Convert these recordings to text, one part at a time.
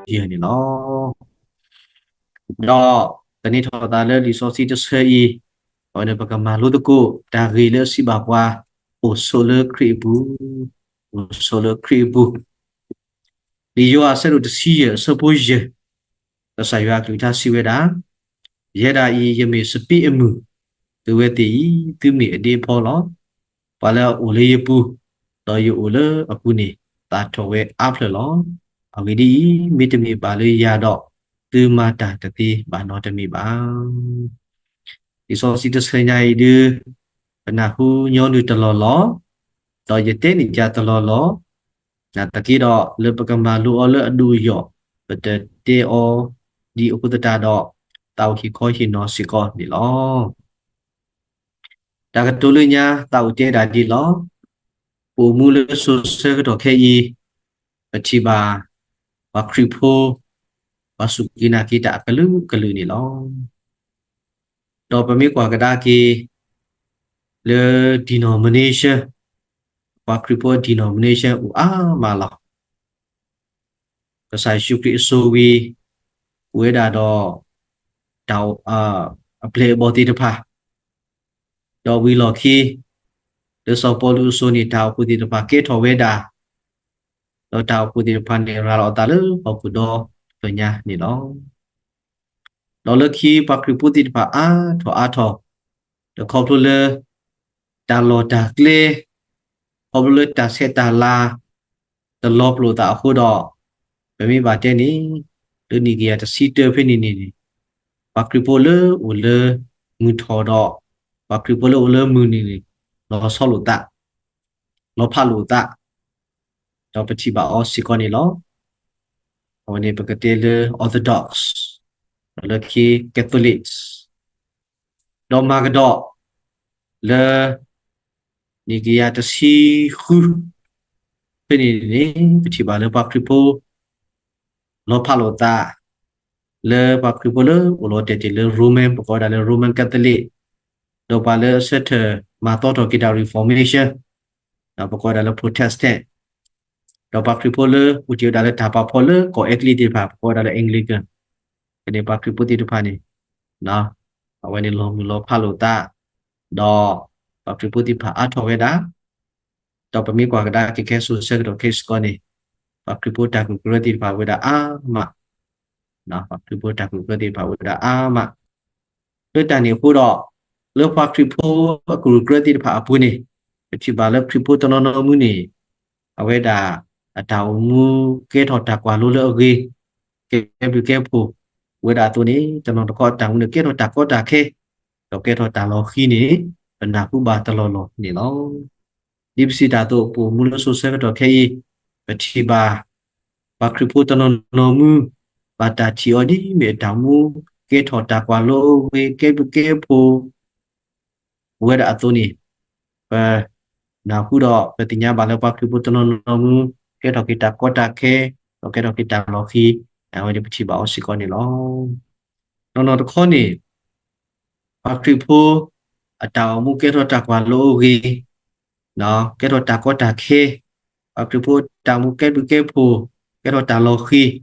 အဆၢဖိယဲၢ်န့ၣ်လီၤ. ဒီးသန့ၤထီၣ်သးလၢလံာ်စီဆှံတဆၢအံၤ, အဝဲန့ၣ်ပကမၤလိသကိး တၢ်ဂ့ၢ်လၢအစံးဘၣ်ပှၤ, အိၣ်ဆိးလၢခရံာ်အပူၤ, အိၣ်ဆိးလၢခရံာ်အပူၤ. လံာ်ယိၤဟၣ်အဆၢဒိၣ်တဆံယဲၢ်အဆၢဖိယဲၢ်, ကစၢ်ယွၤအကလုၢ်ကထါစံးဝဲဒၣ်, ယဲဒၣ်အံၤ ယမ့ၢ်စပံးအမုၢ်, သုဝဲသ့ၣ်အံၤ သုမ့ၢ်အဒ့အဖီလီၤ. ပှၤလၢအအိၣ်လၢယပူၤ, ဒီးယအိၣ်လၢအပူၤန့ၣ် သၣ်ထီၣ်ဝဲအါဖျၢၣ်လီၤ. အဂ့ၢ်ဒ်အံၤ, မ့တမ့ၢ်ဘၣ်လၢယၤဒီး, သုမၤတၢ်တသ့ဘၣ်နီတမံၤဘၣ်. လံာ်စီဆှံတဆၢညါအံၤဒုး, ပနၢ်ဟူညီနုၢ်တလီၢ်လီၢ်, ဒီးယတဲန့ၢ်ယၤတလီၢ်လီၢ်, နာ်သက့ဒီး လၢပကမၤလိအီၤလၢအဒိၣ်အယိာ်, ပတတဲအီၤဒံးအဃိသတးဒီး, သးအိၣ်ဟ့ၣ်ခီဟ့ၣ်နီၤစ့ၢ်ကီးန့ၣ်လီၤ. တၢ်ကတိၤလၢညါ သးအိၣ်တဲဒၣ်ဒ်လီၤ. ပအိၣ်မူလၢစိၤဆၢကတီၢ်ခဲအံၤ, ပထံၣ်ဘၣ် ပှၤခရံာ်ဖိ, ပှၤစူၢ်က့ၤနာ်က့ၤတၢ်အကလုာ်ကလုာ်န့ၣ်လီၤ. ဒီးပမ့ၢ်ကွၢ်ကဒါက့ၤ လၢ denomination, ပှၤခရံာ်ဖိ denomination အိၣ်အါမးလီၤ. ကစၢ်ယ့ၣ်ၡူးခရံာ်အစိၤဝံၤ, အိၣ်ဝဲဒၣ်ဒီး တၢ်, အပျဲၢ်အဘီၣ်သ့ၣ်တဖၣ်, ဒီးဝံၤလီၢ်ခံ, လၢစီၤပီလူးအစိၤန့ၣ် တၢ်အိၣ်ဖှိၣ်သ့ၣ်တဖၣ်ကဲထီၣ်ဝဲဒၣ်, ဒီးတၢ်အိၣ်ဖှိၣ်သ့ၣ်တဖၣ်န့ၣ် ရၤလီၤအသးလၢဟီၣ်ခိၣ်ဒီဖျၢၣ်ညါန့ၣ်လီၤ. ဒီးလၢခံပှၤခရံာ်ဖိသ့ၣ်တဖၣ်အါထီၣ်အါထီၣ်, ဒီးခီဖျိလၢ တၢ်လီၢ်တၢ်ကျဲ, ခီဖျိလၢတၢ်ဆဲးတၢ်လၤ တလီၤပလိာ်သးအဃိဒီး, ပမ့ၢ်ဘၣ်တဲန့ၣ်, လၢနံၣ်ကယၤတဆံတၢဖဲန့ၣ်န့ၣ်, ပှၤခရံာ်ဖိလၢအိၣ်လၢမုၢ်ထီၣ်ဒီး, ပှၤခရံာ်ဖိလၢအိၣ်လၢမုၢ်နုာ်န့ၣ်, လီၤဆီလိာ်သး, လီၤဖးလိာ်သး, ဒီးပထံၣ်ဘၣ်အီၤစ့ၢ်ကီးန့ၣ်လီၤ. အဝဲန့ၣ်ပကတဲလၢ Orthodox, ဒီးလၢခံ Catholics, ဒီးမၤကဒီး လၢ နံၣ်ကယၤတဆံဃု ဖဲန့ၣ်န့ၣ် ပထံၣ်ဘၣ်လၢပှၤခရံာ်ဖိ လီၤဖးလိာ်သး လၢပှၤခရံာ်ဖိလၢအိၣ်လီၤတဲာ်တ့ၢ်လၢ Roman, ပကိးဝဲဒၣ်လၢ Roman Catholic, ဒီးပှၤလၢအဆၢထၢၣ်မၤသီထီၣ်က့ၤတၢ် Reformation, ပကိးဝဲဒၣ်လၢ Protestant, ဒီးပှၤခရံာ်ဖိလၢအိၣ်တ့ၢ်ဝဲဒၣ်လၢတၢ်ပာ်ဖှိၣ်လၢကီၢ်အဲကလံးသ့ၣ်တဖၣ် ပကိးဝဲဒၣ်လၢ Anglican, ဖဲန့ၣ်ပှၤခရံာ်ဖိသ့ၣ်တဖၣ်န့ၣ် အဝဲန့ၣ်လီၤမုၢ်လီၤဖးလိာ်သး, ဒီးပှၤခရံာ်ဖိသ့ၣ်တဖၣ်အါထီၣ်ဝဲဒၣ်, ဒီးပမ့ၢ်ကွၢ်ကဒါက့ၤခဲစိၤဆၢကတီၢ်ခဲစ့ၢ်ကီးန့ၣ်, ပှၤခရံာ်ဖိတၢ်ကရၢကရိသ့ၣ်တဖၣ်ဝဲဒၣ်အါမး, ပှၤခရံာ်ဖိတၢ်ကရၢကရိသ့ၣ်တဖၣ်ဝဲဒၣ်အါမး, လၢတၢ်န့ၣ်အဃိဒီး, လၢပှၤခရံာ်ဖိအကရူၢ်ကရၢသ့ၣ်တဖၣ်အပူၤန့ၣ်, ပထံၣ်ဘၣ်လၢခရံာ်ဖိတနီၤနီၤမုၢ်န့ၣ်, အဝဲဒၣ်အတၢ်အိၣ်မူကဲထီၣ်တၢ်ကွၢ်လိလၢအဂ့ၤ, ကဲဘျုးကဲဖှိၣ်ဝဲဒၣ်အသိးန့ၣ်, တနီၤတခီအတၢ်အိၣ်မူန့ၣ် ကဲထီၣ်တၢ်ကီတၢ်ခဲ, ဒီးကဲထီၣ်တၢ်လီၤဃံၤန့ၣ်, ပနၢ်ဟူဘၣ်တလီၢ်လီၢ်န့ၣ်လီၤ. ဒ်ပစံးတၢ်အသိး ပအိၣ်မူလၢစိၤဆၢကတီၢ်ခဲအံၤ, ပထံၣ်ဘၣ် ပှၤခရံာ်ဖိတနီၤနီၤမုၢ်, ဘၣ်တၢ်ထံၣ်အီၤဒ်မ့ၢ်အတၢ်အိၣ်မူ, ကဲထီၣ်တၢ်ကွၢ်လိအဂ့ၤ, ကဲဘျုးကဲဖှိၣ် ဝဲဒၣ်အသိးန့ၣ်, ပနၢ်ဟူဒီးပသ့ၣ်ညါဘၣ်လၢပှၤခရံာ်ဖိတနီၤနီၤမုၢ်, ကဲထီၣ်က့ၤတၢ်ကီတၢ်ခဲ, ဒီးကဲထီၣ်က့ၤတၢ်လီၤဃံၤ, အဝဲန့ၣ်ပထံၣ်ဘၣ်အီၤစ့ၢ်ကီးန့ၣ်လီၤ. နီၢ်နီၢ်တခီန့ၣ်, ပှၤခရံာ်ဖိ အတၢ်အိၣ်မူကဲထီၣ်တၢ်ကွၢ်လိအဂ့ၤ, ကဲထီၣ်တၢ်ကီတၢ်ခဲ, ပှၤခရံာ်ဖိတၢ်အိၣ်မူကဲဘျုးကဲဖှိၣ်, ကဲထီၣ်တၢ်လီၤဃံၤ,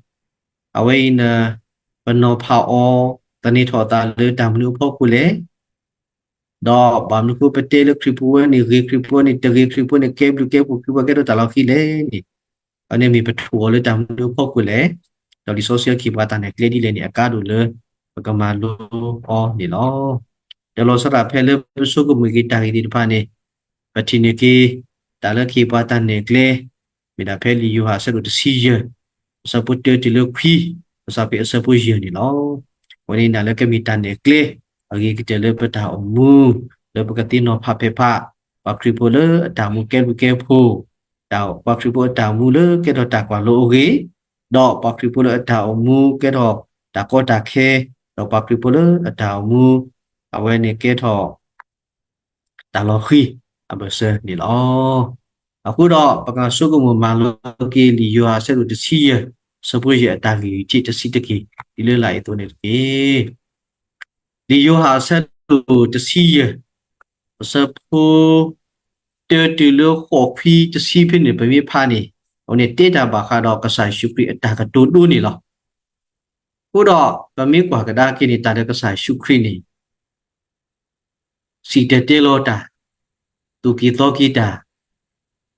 အဝဲအံၤန့ၣ်, ပနီၤဖးအီၤ, သန့ၤထီၣ်အသးလၢတၢ်မနုၤအဖီခိၣ်လဲၣ် ဒီးဘၣ်မနုၤအဃိပတဲလၢခရံာ်ဖိဝဲန့ၣ်ဂ့ၤ, ခရံာ်ဖိန့ၣ်တဂ့ၤ, ခရံာ်ဖိန့ၣ်ကဲဘျုးကဲဖှိၣ်, ခရံာ်ဖိကဲထီၣ်တၢ်လီၤဃံၤလဲၣ်န့ၣ်, အန့ၣ်မ့ၢ်ပထိၣ်အီၤလၢတၢ်မနုၤအဖီခိၣ်လဲၣ်. ဒီးလံာ်စီဆှံအခံပှၤတၢ်နဲၣ်ကျဲဒ်လဲၣ်န့ၣ် အကါဒိၣ်လၢပကမၤလိအီၤန့ၣ်လီၤ. ဒီးလီၤဆီဒၣ်တၢ်ဖဲလၢပဆိကမိၣ်က့ၤတၢ်ဂ့ၢ်သ့ၣ်တဖၣ်န့ၣ်, ပထံၣ်န့ၢ်က့ၤ တၢ်လၢခံပှၤတၢ်နဲၣ်ကျဲ မ့ၢ်ဒၣ်ဖဲလံာ်ယိၤဟၣ်အဆၢဒိၣ်တဆံယဲၢ်, အဆၢဖိတၢတုၤလၢခွံ, ပစးဖဲအဆၢဖိယဲၢ်န့ၣ်လီၤ. အဝဲန့ၣ်နာ်လၢကမ့ၢ်တၢ်နဲၣ်ကျဲ, အဂ့ၤကတၢၢ်လၢပတၢ်အိၣ်မူ, လၢပကသ့ၣ်နီၣ်ဖးဖဲးဖး, ပှၤခရံာ်ဖိလၢအတၢ်အိၣ်မူကဲဘျုးကဲဖှိၣ်, ပှၤခရံာ်ဖိအတၢ်အိၣ်မူလၢကဲထီၣ်တၢ်ကွၢ်လိအဂ့ၤ, ဒီးပှၤခရံာ်ဖိလၢအတၢ်အိၣ်မူကဲထီၣ်တၢ်ကီတၢ်ခဲ, ဒီးပှၤခရံာ်ဖိလၢအတၢ်အိၣ်မူ, အဝဲန့ၣ်ကဲထီၣ် တၢ်လီၤဃံၤအဘၢၣ်စၢၤန့ၣ်လီၤ. အဃိဒီးပကဆိကမိၣ်မၤလိက့ၤလံာ်ယိၤဟၣ်အဆၢဒိၣ်တဆံယဲၢ်, အဆၢဖိယဲၢ်အတၢ်ဂ့ၢ်ထံးတဆံးတက့ၢ်, ဒ်လၢလာ်အံၤအသိးန့ၣ်တက့ၢ်. လံာ်ယိၤဟၣ်အဆၢဒိၣ်တဆံယဲၢ်, အဆၢဖိ တၢတုၤလၢဃိးခွံတဆံဖဲန့ၣ် ပမ့ၢ်ဖးန့ၣ်, အဝဲန့ၣ်တဲတၢ်ဘၣ်ဃးဒီးကစၢ်ယ့ၣ်ၡူးခရံာ်အတၢ်ကတိၤဒိန့ၣ်လီၤ. အဃိဒီးပမ့ၢ်ကွၢ်ကဒါက့ၤန့ၣ် တၢ်လၢကစၢ်ယ့ၣ်ၡူးခရံာ်န့ၣ် စံၣ်တဲၤတဲလီၤတၢ်, သူၣ်က့ၤသီက့ၤတၢ်,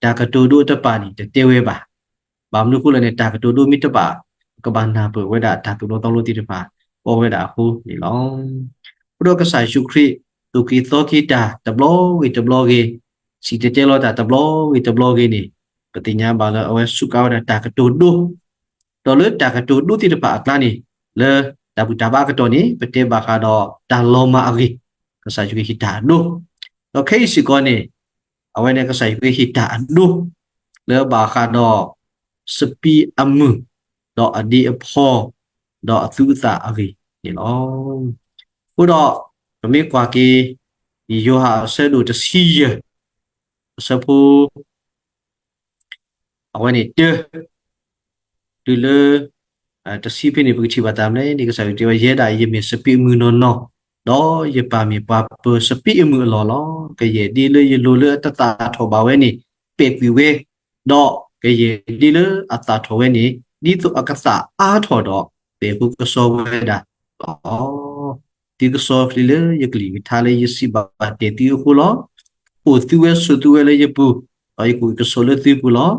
တၢ်ကတိၤဒိတပာ်န့ၣ် တတဲဝဲဘၣ်. ဘၣ်မနုၤအဃိလဲၣ်န့ၣ် တၢ်ကတိၤဒိမ့ၢ်တဘၣ် ကဘၣ်နၢ်ပၢၢ်ဝဲဒၣ်တၢ်သိၣ်လိသီလိသ့ၣ်တဖၣ် အီၣ်ဝဲဒၣ်အဃိန့ၣ်လီၤ. အဃိဒီးကစၢ်ယ့ၣ်ၡူးခရံာ် သူၣ်က့ၤသီက့ၤတၢ်တဘျီဂ့ၤတဘျီဂ့ၤ, စံၣ်တဲၤတဲလီၤတၢ်တဘျီဂ့ၤတဘျီဂ့ၤန့ၣ် ပသ့ၣ်ညါဘၣ်လၢအဝဲစူးကါဝဲဒၣ်တၢ်ကတိၤဒိ ဒီးလၢတၢ်ကတိၤဒိသ့ၣ်တဖၣ်အကျါန့ၣ် လၢတၢ်ဘူၣ်တၢ်ဘါအကတီၢ်န့ၣ် ပတဲဘၣ်ဃးဒီးတၢ်လီၤမၢ်အဂ့ၢ်, ကစၢ်ယ့ၣ်ၡူးခရံာ်ဟ့ၣ်တၢ်အဒိ, ဒီးခဲအံၤစ့ၢ်ကီးန့ၣ် အဝဲန့ၣ်ကစၢ်ယ့ၣ်ၡူးခရံာ်ဟ့ၣ်တၢ်အဒိ လၢဘၣ်ဃးဒီး စပံးအမုၢ်, ဒီးအဒ့အဖီ, ဒီးအသူအသၣ်အဂ့ၢ်န့ၣ်လီၤ. အဃိဒီး ပမ့ၢ်ကွၢ်က့ၤ ယိၤဟၣ်အဆၢဒိၣ်တဆံယဲၢ်, အဆၢဖိ အဝဲန့ၣ်တၢ တုၤလၢ တဆံဖဲန့ၣ် ပကထံၣ်ဘၣ်တၢ်မနုၤန့ၣ် ကစၢ်ယွၤတဲဝဲ ယဲဒၣ်အံၤ ယမ့ၢ်စပံးအမုၢ်နီၢ်နီၢ်, ဒီးယပၢ်မ့ၢ်ပှၤပၢၤစပံးအမုၢ်အလီၢ်လီၤ. ကယဲၢ်ဒ်လၢယလိၤလၢအတသၣ်ထီၣ်ဘၣ်ဝဲန့ၣ် ပဲာ်ကွံာ်ဝဲ, ဒီးကယဲၢ်ဒ်လၢအသၣ်ထီၣ်ဝဲန့ၣ် ဒ်သိးအကသၣ်အါထီၣ်ဒီး ပဲာ်ဖိကစီဝဲဒၣ်လီၤ. သုကစီဖျ့လၢယကလုၢ်ကထါလၢယစံးဘၣ်တဲာ်သုအဃိလီၤ. အိၣ်သုဝဲဆိးသုဝဲလၢယပူၤ, ဒီးယကအိၣ်ကဆိးလၢသုပူၤလီၤ.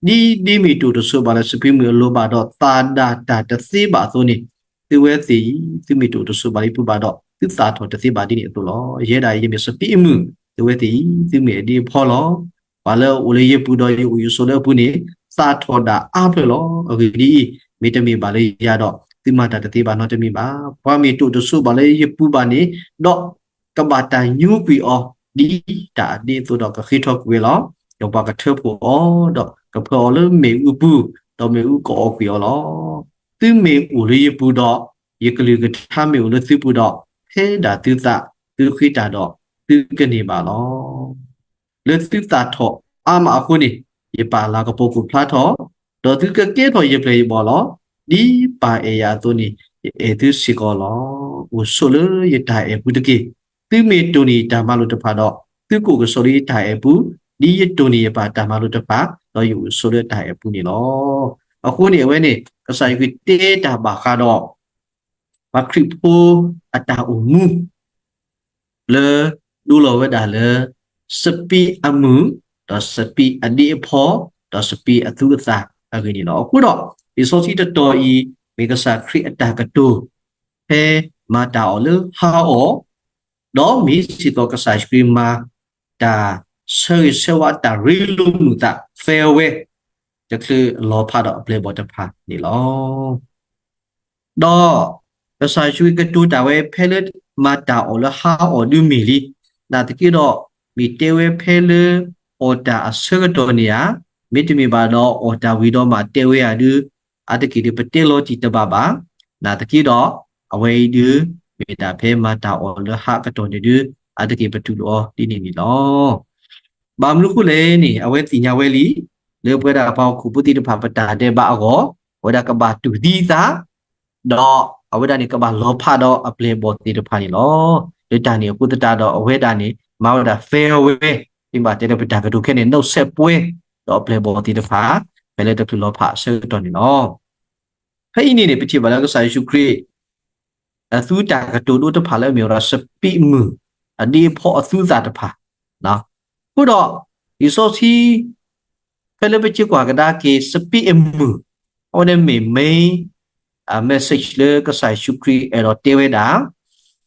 ဒ်ဒ့မ့ၢ်တအိၣ်တဆိးဘၣ်လၢစပံးမုၢ်အလိၤဘၣ်ဒီး သၣ်ဒၣ်တၢ်တသ့ဘၣ်အသိးန့ၣ်, သုဝဲသ့ၣ်အံၤ သုမ့ၢ်တအိၣ်တဆိးဘၣ်လၢယပူၤဘၣ်ဒီး သုသၣ်ထီၣ်တသ့ဘၣ်ဒ်န့ၣ်အသိးလီၤ. ယဲဒၣ်အံၤ ယမ့ၢ်စပံးအမုၢ်, သုဝဲသ့ၣ်အံၤ သုမ့ၢ်အဒ့အဖီလီၤ. ပှၤလၢအအိၣ်လၢယပူၤဒီးယအိၣ်ယဆိးလၢအပူၤန့ၣ် သၣ်ထီၣ်ဒၣ်အါဖျၢၣ်လီၤ. အဂ့ၢ်ဒ်အံၤ, မ့တမ့ၢ်ဘၣ်လၢယၤဒီး သုမၤတၢ်တသ့ဘၣ်နီတမံၤဘၣ်. ပှၤမ့ၢ်တအိၣ်တဆိးဘၣ်လၢယပူၤဘၣ်န့ၣ်, ဒီးကဘၣ်တၢ်ညိကွံာ်အီၤ ဒ်တၢ်အဒ့အသိးဒီးကဃ့ထီကွံာ်ဝဲလီၤ. ဒီးပှၤကထၢဖှိၣ်အီၤ, ဒီးကဖၢအီၤလၢမ့ၣ်အူပူၤ, ဒီးမ့ၣ်အူကအီၣ်ကွံာ်အီၤလီၤ. သုမ့ၢ်အိၣ်လၢယပူၤဒီး ယကလုၢ်ကထါမ့ၢ်အိၣ်လၢသုပူၤဒီး, ဖဲဒၣ်သုသး, သုဃ့တၢ်ဒီး, သုကန့ၢ်ဘၣ်လီၤ. လၢသုသၣ်ထီၣ်အါမးအဃိန့ၣ်, ယပာ်လၤကပီၤကအိၣ်ဖျါထီၣ်, ဒီးသုကကဲထီၣ်ယပျဲၢ်ယဘီၣ်လီၤ. ဒ်ပၢ်အဲၣ်ယၤအသိးန့ၣ်, ယအဲၣ်သုစ့ၢ်ကီးလီၤ. အိၣ်ဆိးလၢယတၢ်အဲၣ်ပူၤတက့ၢ်. သုမ့ၢ်တိၢ်န့ၢ်ယတၢ်မၤလိာ်တဖၣ်ဒီး, သုကအိၣ်ကဆိးလၢယတၢ်အဲၣ်ပူၤ, ဒ်ယတိၢ်န့ၢ်ယပၢ်တၢ်မၤလိာ်တဖၣ်, ဒီးယအိၣ်ဆိးလၢတၢ်အဲၣ်ပူၤန့ၣ်လီၤ. အဃိန့ၣ် အဝဲန့ၣ် ကစၢ်ယွၤတဲတၢ်ဘၣ်ဃးဒီး ပှၤခရံာ်ဖိအတၢ်အိၣ်မူ လၢဒိလီၤဝဲဒၣ်လၢ စပံးအမုၢ်, ဒီးစပံးအဒ့အဖီ, ဒီးစပံးအသူအသၣ်အဂ့ၢ်န့ၣ်လီၤ. အဃိဒီး လံာ်စီဆှံတတီၤအံၤ မ့ၢ်ကစၢ်ခရံာ်အတၢ်ကတိၤ ဖဲမၤတၢ်အီၣ်လၢဟါအီၣ်, ဒီးမ့ၢ်စ့ၢ်ကီးကစၢ်ယ့ၣ်ၡူးခရံာ်မၤတၢ်ဆၢဂ့ၤဆၢဝါ တၢ်ရ့လိာ်မုာ်သး farewell တချုးလီၤဖးဒီးအပျဲၢ်အဘီၣ်တဖၣ်န့ၣ်လီၤ. ဒီးကစၢ်ယ့ၣ်ၡူးခရံာ်ကတိၤတၢ်ဝဲဖဲလၢမၤတၢ်အီၣ်လၢဟါအီၣ်ဒုးမ့ၢ်လံ, နာ်သက့ဒီး မ့ၢ်တဲဝဲဖဲလၢအီၣ်တၢ်အဆၢကတီၢ်န့ၣ်ဧါ, မ့တမ့ၢ်ဘၣ်ဒီးအီၣ်တၢ်ဝံၤဒီးမးတဲဝဲဧါဒုး အါတက့ၢ်ဒုးပတဲလီၤတံၢ်တဘၣ်ဘၣ်. နာ်သက့ဒီး အဝဲအံၤဒုး မ့ၢ်ဒၣ်ဖဲမၤတၢ်အီၣ်လၢဟါအကတီၢ်န့ၣ်ဒုး အါတက့ၢ်ပတူၢ်လိာ်အီၤဒ်န့ၣ်န့ၣ်လီၤ. ဘၣ်မနုၤအဃိလဲၣ်န့ၣ် အဝဲသ့ၣ်ညါဝဲလံ, လၢပဝဲဒၣ်ပှၤဟီၣ်ခိၣ်ဖိသ့ၣ်တဖၣ်ပတၢ်ဒဲးဘးအဂီၢ်, အဝဲဒၣ်ကဘၣ်တူၢ်သံသး, ဒီးအဝဲဒၣ်န့ၣ်ကဘၣ်လီၤဖးဒီးအပျဲၢ်အဘီၣ်သ့ၣ်တဖၣ်န့ၣ်လီၤ. လၢတၢ်န့ၣ်အဃိသတးဒီး အဝဲဒၣ်န့ၣ် မၤဝဲဒၣ် farewell ဝဲ, မ့ၢ်ဘၣ်တဲလၢပတၢ်ကတိၤခဲန့ၣ် နှုတ်ဆက်ပွဲ ဒီးအပျဲၢ်အဘီၣ်သ့ၣ်တဖၣ် ဖဲလၢတချုးလီၤဖးအဆၢကတီၢ်န့ၣ်လီၤ. ဖဲအံၤန့ၣ်န့ၣ် ပထံၣ်ဘၣ်လၢကစၢ်ယ့ၣ်ၡူးခရံာ် အသူတၢ်ကတိၤဒိတဖၣ်လၢအမ့ၢ်ဝဲဒၣ်စပံးမုၢ် အဒ့အဖီအသူအသၣ်တဖၣ်, အဃိဒီး လံာ်စီဆှံ ဖဲလၢပကကွၢ်ကဒါက့ၤ စပံးအမုၢ်, အဝဲန့ၣ်မ့ၢ် main message လၢကစၢ်ယ့ၣ်ၡူးခရံာ်အဲၣ်ဒိးတဲဝဲဒၣ်,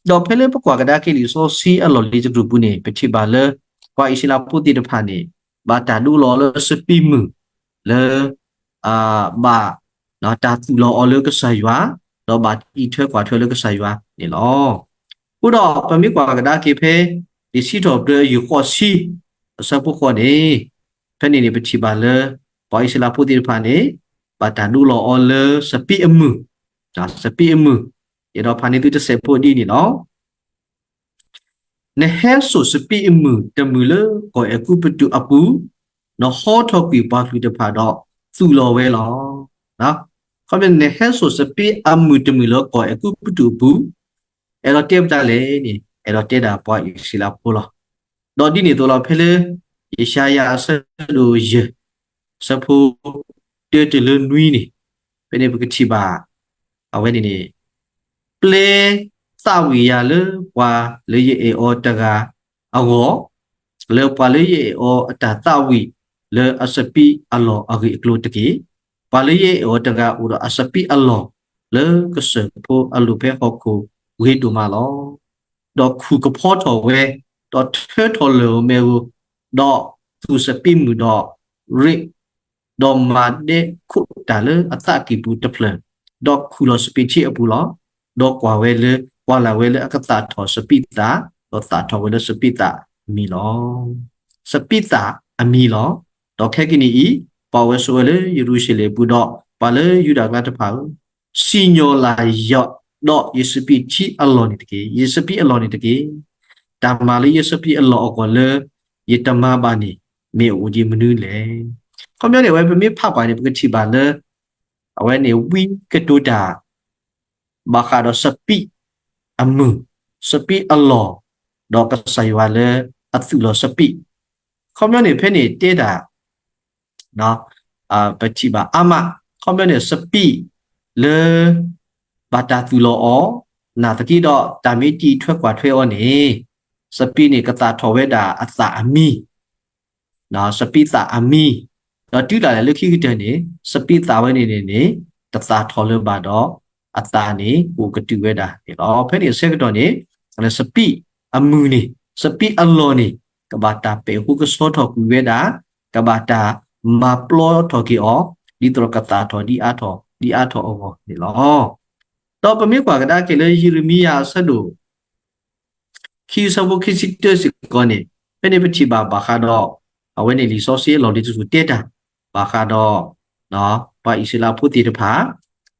ဒီးဖဲလၢပကွၢ်ကဒါက့ၤလံာ်စီဆှံအလီၢ်လံၤတကတြူၢ်ပူၤန့ၣ် ပထံၣ်ဘၣ်လၢ ပှၤအံၣ်စရ့လးဖိသ့ၣ်တဖၣ်န့ၣ် ဘၣ်တၢ်ဒိလီၤလၢစပံးမုၢ် လၢ ဘၣ် တၢ်သူၣ်လီၤအီၤလၢကစၢ်ယွၤ, ဒီးဘၣ်အံးထွဲကွၢ်ထွဲလၢကစၢ်ယွၤန့ၣ်လီၤ. အဃိဒီးပမ့ၢ်ကွၢ်ကဒါက့ၤဖဲ လံာ်စံးထီၣ်ပတြၢၤအယုၢ်ဃိးဆံ အဆၢဖိဃိးန့ၣ်, ဖဲန့ၣ်န့ၣ် ပထံၣ်ဘၣ်လၢ ပှၤအံၣ်စရ့လးဖိသ့ၣ်တဖၣ်န့ၣ် ဘၣ်တၢ်ဒိလီၤအီၤလၢစပံးအမုၢ်, စပံးအမုၢ်, ယအဲၣ်ဒိးဖးန့ၢ်သုတစဲးဖိဒ်န့ၣ်လီၤ. နဟဲစိာ်စပံးအမုၢ်တမုၢ်လၢကီၢ်အဲၤကူပတူးအပူၤ, နဟီထီၣ်ကွံာ်ပှၤကလုာ်တဖၣ်ဒီးသူၣ်လီၤဝဲလီၤ. ခီဖျိနဟဲစိာ်စပံးအမုၢ်တမုၢ်လၢကီၢ်အဲၤကူပတူးအပူၤ, အဲၣ်ဒိးတဲပတၢ်လဲၣ်န့ၣ် အဲၣ်ဒိးတဲဒၣ်ပှၤအံၣ်စရ့လးဖိလီၤ. ဒီးဒ်န့ၣ်အသိးလီၤ ဖဲလၢ ယၡါယၤအဆၢဒိၣ်ယဲၢ် အဆၢဖိ တၢတုၤလၢနွံန့ၣ်, ဖဲန့ၣ်ပကထံၣ်ဘၣ် အဝဲန့ၣ်န့ၣ် ပျဲသးဝံၣ်ယၤလၢပှၤလၢယအဲၣ်အီၤတဂၤအဂီၢ်, လၢပှၤလၢယအဲၣ်အီၤအတၢ်သးဝံၣ်လၢအစပံးအလီၢ်အဂ့ၢ်အကျိၤတက့ၢ်. ပှၤလၢယအဲၣ်အီၤတဂၤအိၣ်ဒီးအစပံးအလီၢ်လၢကစၢၢ်ဖိအလိၤဖဲဟီၣ်ခိၣ်ဂ့ၤဒိၣ်မးလီၤ. ဒီးခူၣ်ကဖီထီၣ်ဝဲ, ဒီးထၢထီၣ်လၢၢ်အီၤမ့ၣ်အူ, ဒီးသူၣ်စပံးမုၢ်ဒီးရ့ၣ် ဒီးမၤဒဲခိးတၢ်လၢအသးကံၢ်ပူၤတဖျၢၣ်, ဒီးခူၣ်လီၤစပံးထံအပူၤလီၤ. ဒီးကွၢ်ဝဲလၢ, ကွၢ်လၢ်ဝဲလၢအကသၣ်ထီၣ်စပံးသၣ်, ဒီးသၣ်ထီၣ်ဝဲလၢစပံးသၣ်အမံၤလီၤ. စပံးသၣ်အမံၤလီၤ. ဒီးခဲကနံၣ်အံၤ, ပာ်ဝဲဆိဝဲလၢယရူၤၡလ့ၣ်အပူၤဒီး, ပှၤလၢယူဒၤကျါတဖၣ်ဧၢ, စံၣ်ညီၣ်လၢ်ယၤဒီးယစပံးထံအလီၢ်န့ၣ်တက့ၢ်. ယစပံးအလီၢ်န့ၣ်တက့ၢ်. တၢ်မၤလၢယစပံးအလီၢ်အဂီၢ်လၢယတမၤဘၣ်န့ၣ် မ့ၢ်အအိၣ်ဒံးမနုၤလဲၣ်. ခီပညီန့ၣ် အဝဲပမ့ၢ်ဖးပှၤန့ၣ် ပကထံၣ်ဘၣ်လၢ အဝဲန့ၣ်ဝံကတိၤတၢ် ဘၣ်ဃးဒီးစပံးအမုၢ်, စပံးအလီၢ်, ဒီးကစၢ်ယွၤလၢအသူၣ်လီၤစပံး. ခီပညီန့ၣ် ဖဲန့ၣ်တဲတၢ် ပထံၣ်ဘၣ်အါမး, ခီပညီန့ၣ် စပံးလၢဘၣ်တၢ်သူၣ်လီၤအီၤ, နာ်သက့ဒီးတၢ်မ့ၢ်တံာ်ထွဲကွၢ်ထွဲအီၤန့ၣ်, စပံးန့ၣ်ကသၣ်ထီၣ်ဝဲဒၣ်အသၣ်အမံၤ စပံးသၣ်အမံၤ, ဒီးတုၤဒၣ်လဲာ်လၢခံကတၢၢ်န့ၣ် စပံးသၣ်ဝဲန့ၣ်န့ၣ်န့ၣ် တသၣ်ထီၣ်လၢၤဘၣ်ဒီးအသၣ်န့ၣ် အိၣ်ကတုာ်ဝဲဒၣ်န့ၣ်လီၤ. ဖဲန့ၣ်အဆၢကတီၢ်န့ၣ် စပံးအမုၢ်န့ၣ်, စပံးအလီၢ်န့ၣ် ကဘၣ်တၢ်ပဲာ်ဟူကဆှီထီၣ်ကွံာ်ဝဲဒၣ်, ကဘၣ်တၢ်မၤပျီထီၣ်က့ၤအီၤ, ဒ်သိးဒီးကသၣ်ထီၣ်ဒ်အါထီၣ်, ဒ်အါထီၣ်အဂီၢ်န့ၣ်လီၤ. ဒီးပမ့ၢ်ကွၢ်ကဒါက့ၤလၢယံးရမံယၤအဆၢဒိၣ် ခံဆၢဖိခံဆံတၢစ့ၢ်ကီးန့ၣ်, ဖဲန့ၣ်ပထံၣ်ဘၣ်ဘၣ်ဃးဒီး အဝဲန့ၣ်လံာ်စီဆှံအလီၢ်လံၤတဆူၣ်တဲတၢ် ဘၣ်ဃးဒီး ပှၤအံၣ်စရ့လးဖိသ့ၣ်တဖၣ်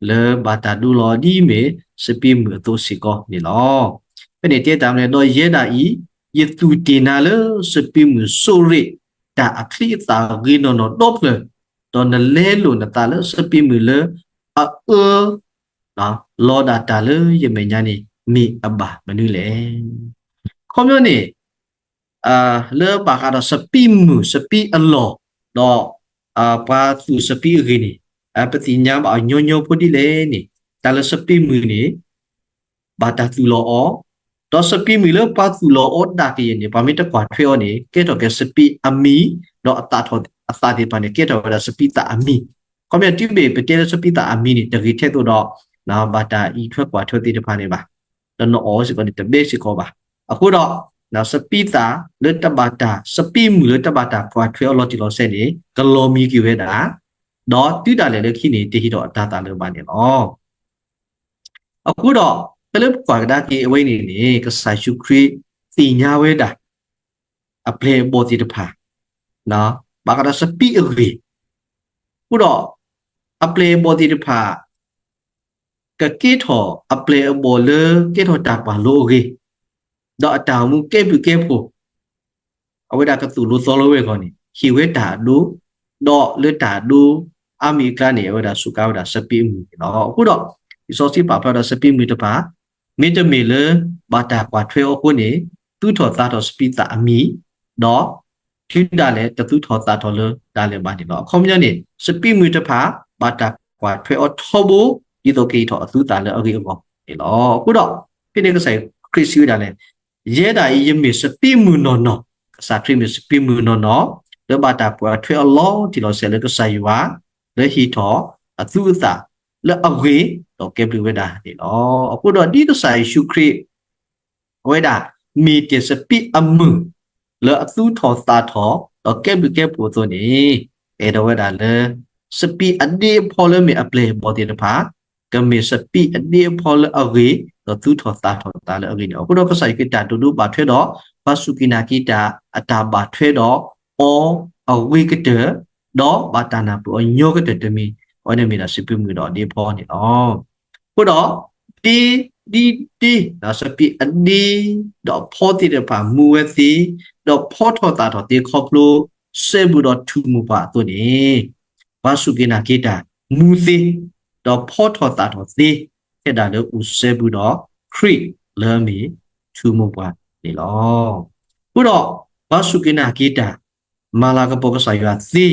လၢဘၣ်တၢ်ဒိလီၤဒ်အမ့ၢ်စပံးမုၢ်အသိးစ့ၢ်ကီးန့ၣ်လီၤ. ဖဲန့ၣ်တဲတၢ်မနုၤလဲၣ်, ဒီးယဲဒၣ်အံၤ ယသူၣ်တ့ၢ်နၤလၢစပံးမုၢ်စိရိၤတၢ်အချံအသၣ်ဂ့ၤနီၢ်နီၢ်ဒီဖျၢၣ်, ဒီးနလဲလိာ်နသးလၢစပံးမုၢ်လၢအအၢ လီၤဒၣ်တၢ်လၢယမဲာ်ညါန့ၣ် မ့ၢ်အဘၣ်မနုၤလဲၣ်. ခီပညီန့ၣ် လၢဘၣ်ဃးဒီးစပံးမုၢ်စပံးအလီၢ်, ဒီးပှၤသူၣ်စပံးအဂ့ၢ်န့ၣ်, ပသ့ၣ်ညါဘၣ်အီၤညီညီဖိဒ်လဲၣ်န့ၣ်, တၢ်လၢစပံးမုၢ်န့ၣ် ဘၣ်တၢ်သူၣ်လီၤအီၤ, ဒီးစပံးမုၢ်လၢပှၤသူၣ်လီၤအီၤဒၣ်ကယဲၢ်န့ၣ် ပှၤမ့ၢ်တကွၢ်ထွဲအီၤန့ၣ် ကဲထီၣ်က့ၤစပံးအမံၤ, ဒီးအသၣ်ထီၣ်အသၣ်သ့ၣ်တဖၣ်န့ၣ် ကဲထီၣ်ဝဲဒၣ်စပံးသၣ်အမံၤ. ခီပညီတုၤမ့ၢ်ပတဲလၢစပံးသၣ်အမံၤန့ၣ် တဂ့ၤထဲသိးဒီး ဘၣ်တၢ်အံးထွဲကွၢ်ထွဲသ့ၣ်တဖၣ်န့ၣ်ဘၣ်. ဒီးနအီၣ်စ့ၢ်ကီးန့ၣ် တဘဲစ့ၢ်ကီးဘၣ်. အဃိဒီး စပံးသၣ်လၢတဘၣ်တၢ်, စပံးမုၢ်လၢတဘၣ်တၢ်ကွၢ်ထွဲအီၤလီၤတံၢ်လီၤဆဲးန့ၣ် ကလီၤမံၤက့ၤဝဲဒၣ်, ဒီးတုၤဒၣ်လဲာ်လၢခံန့ၣ် တဟ့ၣ်ထီၣ်အတၤသၣ်လၢၤဘၣ်န့ၣ်လီၤ. အဃိဒီး ဖဲလၢပကွၢ်ကဒါက့ၤအဝဲန့ၣ်န့ၣ် ကစၢ်ယ့ၣ်ၡူးခရံာ်သ့ၣ်ညါဝဲဒၣ် အပျဲၢ်အဘီၣ်သ့ၣ်တဖၣ် ဘၣ်ဃးဒီးစပံးအဂ့ၢ်, အဃိဒီး အပျဲၢ်အဘီၣ်သ့ၣ်တဖၣ် ကကဲထီၣ်အပျဲၢ်အဘီၣ်လၢကဲထီၣ်တၢ်ကွၢ်လိအဂ့ၢ်, ဒီးအတၢ်အိၣ်မူကဲဘျုးကဲဖှိၣ် အဝဲဒၣ်ကသိၣ်လိသီလိဝဲအဂီၢ်န့ၣ် ဟ့ၣ်ဝဲတၢ်အဒိ, ဒီးလၢတၢ်အဒိအါမံၤအကျါန့ၣ် အဝဲဒၣ်စူးကါဝဲဒၣ်စပံးအမုၢ်န့ၣ်လီၤ. အဃိဒီး လံာ်စီဆှံပာ်ဖျါဒီးစပံးမုၢ်တဖၣ် မ့တမ့ၢ်လၢဘၣ်တၢ်ကွၢ်ထွဲအီၤအဃိန့ၣ် သူၣ်ထီၣ်သးထီၣ်စပံးသၣ်အမံၤ, ဒီး တုၤဒၣ်လဲာ်တသူၣ်ထီၣ်သးထီၣ်လၢၤဒၣ်လဲာ်ဘၣ်န့ၣ်လီၤ. အခီပညီန့ၣ် စပံးမုၢ်တဖၣ် ဘၣ်တၢ်ကွၢ်ထွဲအီၤထီဘိ ဒ်သိးကဟ့ၣ်ထီၣ်အသူးအသၣ်လၢအဂ့ၤအဂီၢ်န့ၣ်လီၤ. အဃိဒီး ဖဲန့ၣ်ကစၢ်ယ့ၣ်ၡူးခရံာ်စံးဝဲဒၣ်လဲာ်, ယဲဒၣ်အံၤယမ့ၢ်စပံးမုၢ်နီၢ်နီၢ်, ကစၢ်ခရံာ်မ့ၢ်စပံးမုၢ်နီၢ်နီၢ် လၢဘၣ်တၢ်ကွၢ်ထွဲအီၤလီၤတံၢ်လီၤဆဲးလၢကစၢ်ယွၤ လၢဟ့ၣ်ထီၣ်အသူးအသၣ်လၢအဂ့ၤ ဒီးကဲဘျုးဝဲဒၣ်န့ၣ်လီၤ. အဃိဒီးဒ်ကစၢ်ယ့ၣ်ၡူးခရံာ် အဝဲဒၣ် မ့ၢ်တ့ၢ်စပံးအမုၢ် လၢအသူၣ်ထီၣ်သးထီၣ် ဒီးကဲဘျုးကဲဖှိၣ်အသိးန့ၣ် အဲၣ်ဒိးဝဲဒၣ်လၢ စပံးအဒ့အဖီလၢမ့ၢ်အပျဲၢ်အဘီၣ်သ့ၣ်တဖၣ် ကမ့ၢ်စပံးအဒ့အဖီလၢအဂ့ၤ ဒီးသူၣ်ထီၣ်သးထီၣ်သးလၢအဂ့ၤန့ၣ်လီၤ. အဃိဒီးကစၢ်ယွၤက့ၤတၢ်ဒိးဒိဘၣ်ထွဲဒီး ပှၤစူၢ်က့ၤနာ်က့ၤတၢ်အတၢ်ဘၣ်ထွဲဒီးအီၤအဂ့ၤကတၢၢ်, ဒီးဘၣ်တၢ်နၢ်ပၢၢ်အီၤညီကတၢၢ်တမံၤ, အဝဲန့ၣ်မ့ၢ်ဒၣ်စပံးမုၢ်ဒီးအဒ့အဖီန့ၣ်လီၤ. အဃိဒီး ဒ့, ဒ်ဒ့, စပံးအဒ့, ဒီးအဖီသ့ၣ်တဖၣ်မူဝဲသ့, ဒီးဖီထီၣ်သၣ်ထီၣ်သ့ခီဖျိ စဲဘူးဒီးထူၣ်မိၢ်ပှၢ်အသိးန့ၣ်, ပှၤစူၢ်က့ၤနာ်က့ၤတၢ်မူသ့, ဒီးဖီထီၣ်သၣ်ထီၣ်သ့, ထဲဒၣ်လၢအိၣ်စဲဘူးဒီးခရံာ်လၢအမ့ၢ်ထူၣ်မိၢ်ပှၢ်န့ၣ်လီၤ. အဃိဒီး ပှၤစူၢ်က့ၤနာ်က့ၤတၢ် မၤလၤကပီၤကစၢ်ယွၤသ့ ခီဖျိ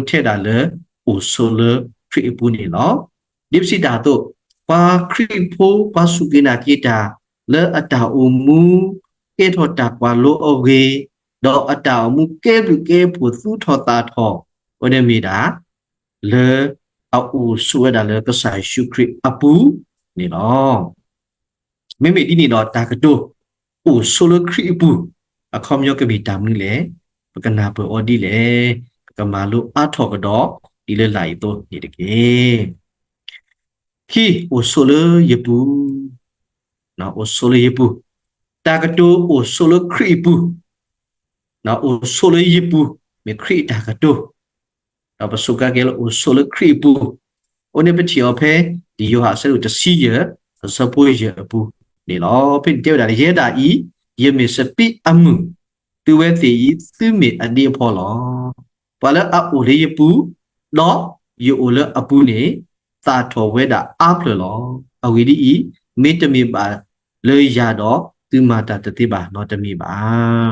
ထဲဒၣ်လၢအိၣ်ဆိးလၢခရံာ်အပူၤန့ၣ်လီၤ. ဒ်ပစံးတၢ်အသိး, ပှၤခရံာ်ဖိ ပှၤစူၢ်က့ၤနာ်က့ၤတၢ် လၢအတၢ်အိၣ်မူ ကဲထီၣ်တၢ်ကွၢ်လိအဂ့ၢ်, ဒီးအတၢ်အိၣ်မူကဲဘျုးကဲဖှိၣ်သူၣ်ထီၣ်သးထီၣ် အဝဲန့ၣ်မ့ၢ်ဒၣ် လၢအအိၣ်ဆိးဝဲဒၣ်လၢကစၢ်ယ့ၣ်ၡူးခရံာ်အပူၤန့ၣ်လီၤ. မ့မ့ၢ်ဒ်န့ၣ်ဒီး တၢ်ကတိၤ အိၣ်ဆိးလၢခရံာ်အပူၤ အခီပညီကမ့ၢ်တၢ်မနုၤလဲၣ်, ပကနၢ်ပၢၢ်အီၤဒ်လဲၣ်, ပကမၤလိအါထီၣ်ကဒီး ဒ်လၢလာ်အံၤအသိးန့ၣ်တက့ၢ်. ခံ, အိၣ်ဆိးလၢယပူၤ, အိၣ်ဆိးလၢယပူၤ, တၢ်ကတိၤအိၣ်ဆိးလၢခရံာ်အပူၤ, အိၣ်ဆိးလၢယပူၤ မ့ၢ်ခရံာ်အတၢ်ကတိၤ ဒီးပဆိးကါကဲလၢအိၣ်ဆိးလၢခရံာ်အပူၤ, အဝဲန့ၣ်ပထံၣ်အီၤဖဲ လံာ်ယိၤဟၣ်အဆၢဒိၣ်တဆံယဲၢ် အဆၢဖိယဲၢ်အပူၤန့ၣ်လီၤ. ဖဲန့ၣ်တဲဝဲဒၣ်လၢ ယဲဒၣ်အံၤ ယမ့ၢ်စပံးအမုၢ်, သုဝဲသ့ၣ်အံၤ သုမ့ၢ်အဒ့အဖီလီၤ. ပှၤလၢအအိၣ်လၢယပူၤ, ဒီးယအိၣ်လၢအပူၤန့ၣ် သၣ်ထီၣ်ဝဲဒၣ်အါဖျၢၣ်လီၤ. အဂ့ၢ်ဒ်အံၤ, မ့တမ့ၢ်ဘၣ်လၢယၤဒီး သုမၤတၢ်တသ့ဘၣ်နီတမံၤဘၣ်.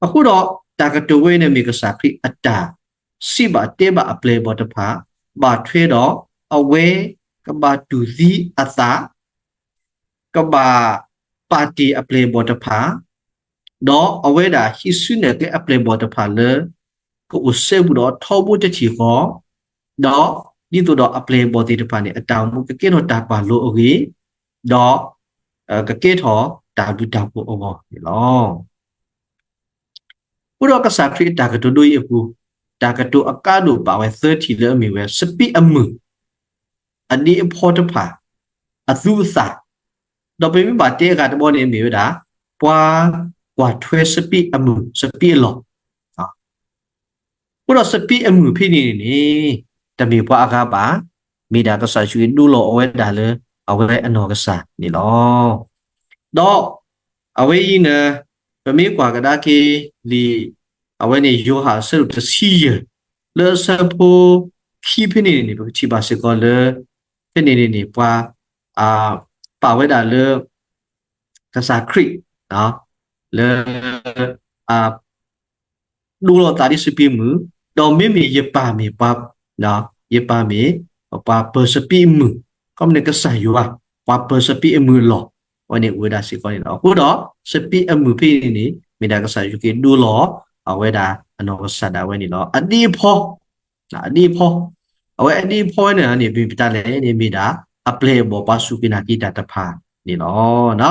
အဃိဒီး တၢ်ကတိၤဝဲန့ၣ်မ့ၢ်ကစၢ်ခရံာ်အတၢ် စံးဘၣ်တဲဘၣ်အပျဲၢ်အဘီၣ်တဖၣ်, ဘၣ်ထွဲဒီး အဝဲကဘၣ်တူၢ်သံအသး ကဘၣ်ပာ်တ့ၢ်အပျဲၢ်အဘီၣ်တဖၣ်, ဒီးအဝဲဒၣ်ဟံးစုနဲၣ်ကျဲအပျဲၢ်အဘီၣ်တဖၣ်လၢ ကအိၣ်စဲဘူးဒီးထီဘိတထံၣ်ဃီ, ဒီးဒ်သိးဒီးအပျဲၢ်အဘီၣ်သ့ၣ်တဖၣ်န့ၣ် အတၢ်အိၣ်မူကကဲထီၣ်တၢ်ကွၢ်လိအဂ့ၢ်, ဒီး ကကဲထီၣ်တၢ်ဘျုးတၢ်ဖှိၣ်အဂီၢ်န့ၣ်လီၤ. အဃိဒီးကစၢ်ခရံာ်အတၢ်ကတိၤဒိအံၤအပူၤ, တၢ်ကတိၤအကါဒိၣ်ပာ်ဝဲသၢထံၣ်လၢအမ့ၢ်ဝဲ စပံးအမုၢ်, အဒ့အဖီတဖၣ်, အသူအသၣ်, ဒီးပမ့ၢ်ဘၣ်တဲအဂၤတဘီန့ၣ်မ့ၢ်ဝဲဒၣ် ပှၤကွၢ်ထွဲစပံးအမုၢ် စပံးအလီၢ် အဃိဒီးစပံးအမုၢ်ဖဲန့ၣ်န့ၣ် တမ့ၢ်ပှၤအဂၤဘၣ်, မ့ၢ်ဒၣ်ကစၢ်ယ့ၣ်ၡူးခရံာ်ဒိလီၤအီၤဝဲဒၣ်လၢအဝဲအနီၢ်ကစၢ်န့ၣ်လီၤ. ဒီးအဝဲအံၤန့ၣ် ပမ့ၢ်ကွၢ်ကဒါက့ၤလံာ် အဝဲန့ၣ်ယိၤဟၣ်အဆၢဒိၣ်တဆံယဲၢ် လၢအဆၢဖိခံဖဲန့ၣ်န့ၣ် ပကထံၣ်ဘၣ်စ့ၢ်ကီးလၢ ဖဲန့ၣ်န့ၣ်န့ၣ် ပှၤ ပာ်ဝဲဒၣ်လၢ ကစၢ်ခရံာ် လၢ ဒိလီၤသးဒ်စပံးမုၢ်, ဒီးမ့မ့ၢ်ယပၢ်မ့ၢ်ပှၤ ယပၢ်မ့ၢ် ပှၤပၢၤစပံးအမုၢ်, ခီမ့ၢ်န့ၣ်ကစၢ်ယွၤ ပှၤပၢၤစပံးအမုၢ်အလီၢ် အဝဲန့ၣ်အိၣ်ဝဲဒၣ်စ့ၢ်ကီးန့ၣ်လီၤ. အဃိဒီး စပံးအမုၢ်ဖဲန့ၣ်န့ၣ် မ့ၢ်ဒၣ်ကစၢ်ယ့ၣ်ၡူးခရံာ်ဒိလီၤ အဝဲဒၣ်အနီၢ်ကစၢ်ဒၣ်ဝဲန့ၣ်လီၤ. အဒ့အဖီ အဒ့အဖီ, အဝဲအဒ့အဖီဝဲန့ၣ်န့ၣ် မ့ၢ်မတၤလဲၣ်န့ၣ် မ့ၢ်ဒၣ် အပျဲၢ်အဘီၣ်ပှၤစူၢ်က့ၤနာ်က့ၤတၢ်တဖၣ်န့ၣ်လီၤ.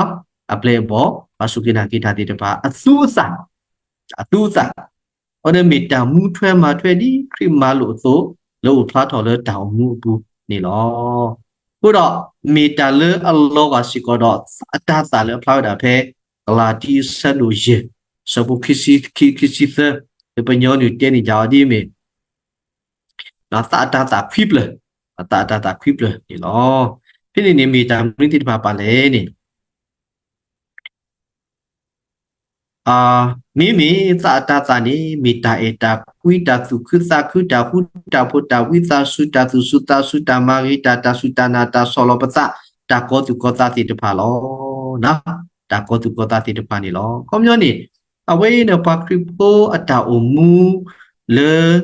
အပျဲၢ်အဘီၣ် ပှၤစူၢ်က့ၤနာ်က့ၤတၢ်သ့ၣ်တဖၣ် အသူအသၣ်, အသူအသၣ်, အဝဲန့ၣ်မ့ၢ်တၢ်မူထွဲမၤထွဲဒ်ခရံာ်မၤလိာ်အသိး လၢအိၣ်ဖျါထီၣ်လၢတၢ်အိၣ်မူအပူၤန့ၣ်လီၤ. အဃိဒီး မ့ၢ်တၢ်လၢအလီၤဂာ်စ့ၢ်ကီးဒီး သးအတၤသၣ်လၢအဖျါဝဲဒၣ်ဖဲ ကလၤတံအဆၢဒိၣ်ယဲၢ် ဆၢဖိခံဆံခံ ခံဆံသၢ လၢပညီနုၢ်တဲန့ၣ်ယၤအီၤဒ်အမ့ၢ် သးအတၤသၣ်ခွံဖျၢၣ်, သးအတၤသၣ်ခွံဖျၢၣ်န့ၣ်လီၤ. ဖဲန့ၣ်န့ၣ်မ့ၢ်တၢ်မနုၤသ့ၣ်တဖၣ်ပာ်လဲၣ်န့ၣ် မ့မ့ၢ်သးအတၤသၣ်န့ၣ် မ့ၢ်တၢ်အဲၣ်တၢ်ကွံ တၢ်သူၣ်ခုသးခု တၢ်ဃူတၢ်ဖိး တၢ်ဝံသးစူၤ တၢ်သူၣ်စူၤသးစူၤ တၢ်မၤဂ့ၤတၢ် တၢ်စူၢ်တၢ်နာ် တၢ်ဆီၣ်လီၤပသး တၢ်ကီၤသူၣ်ကီၤသးသ့ၣ်တဖၣ်လီၤ. တၢ်ကီၤသူၣ်ကီၤသးသ့ၣ်တဖၣ်န့ၣ်လီၤ. ခီပညီန့ၣ် အဝဲအံၤန့ၣ် ပှၤခရံာ်ဖိအတၢ်အိၣ်မူ လၢ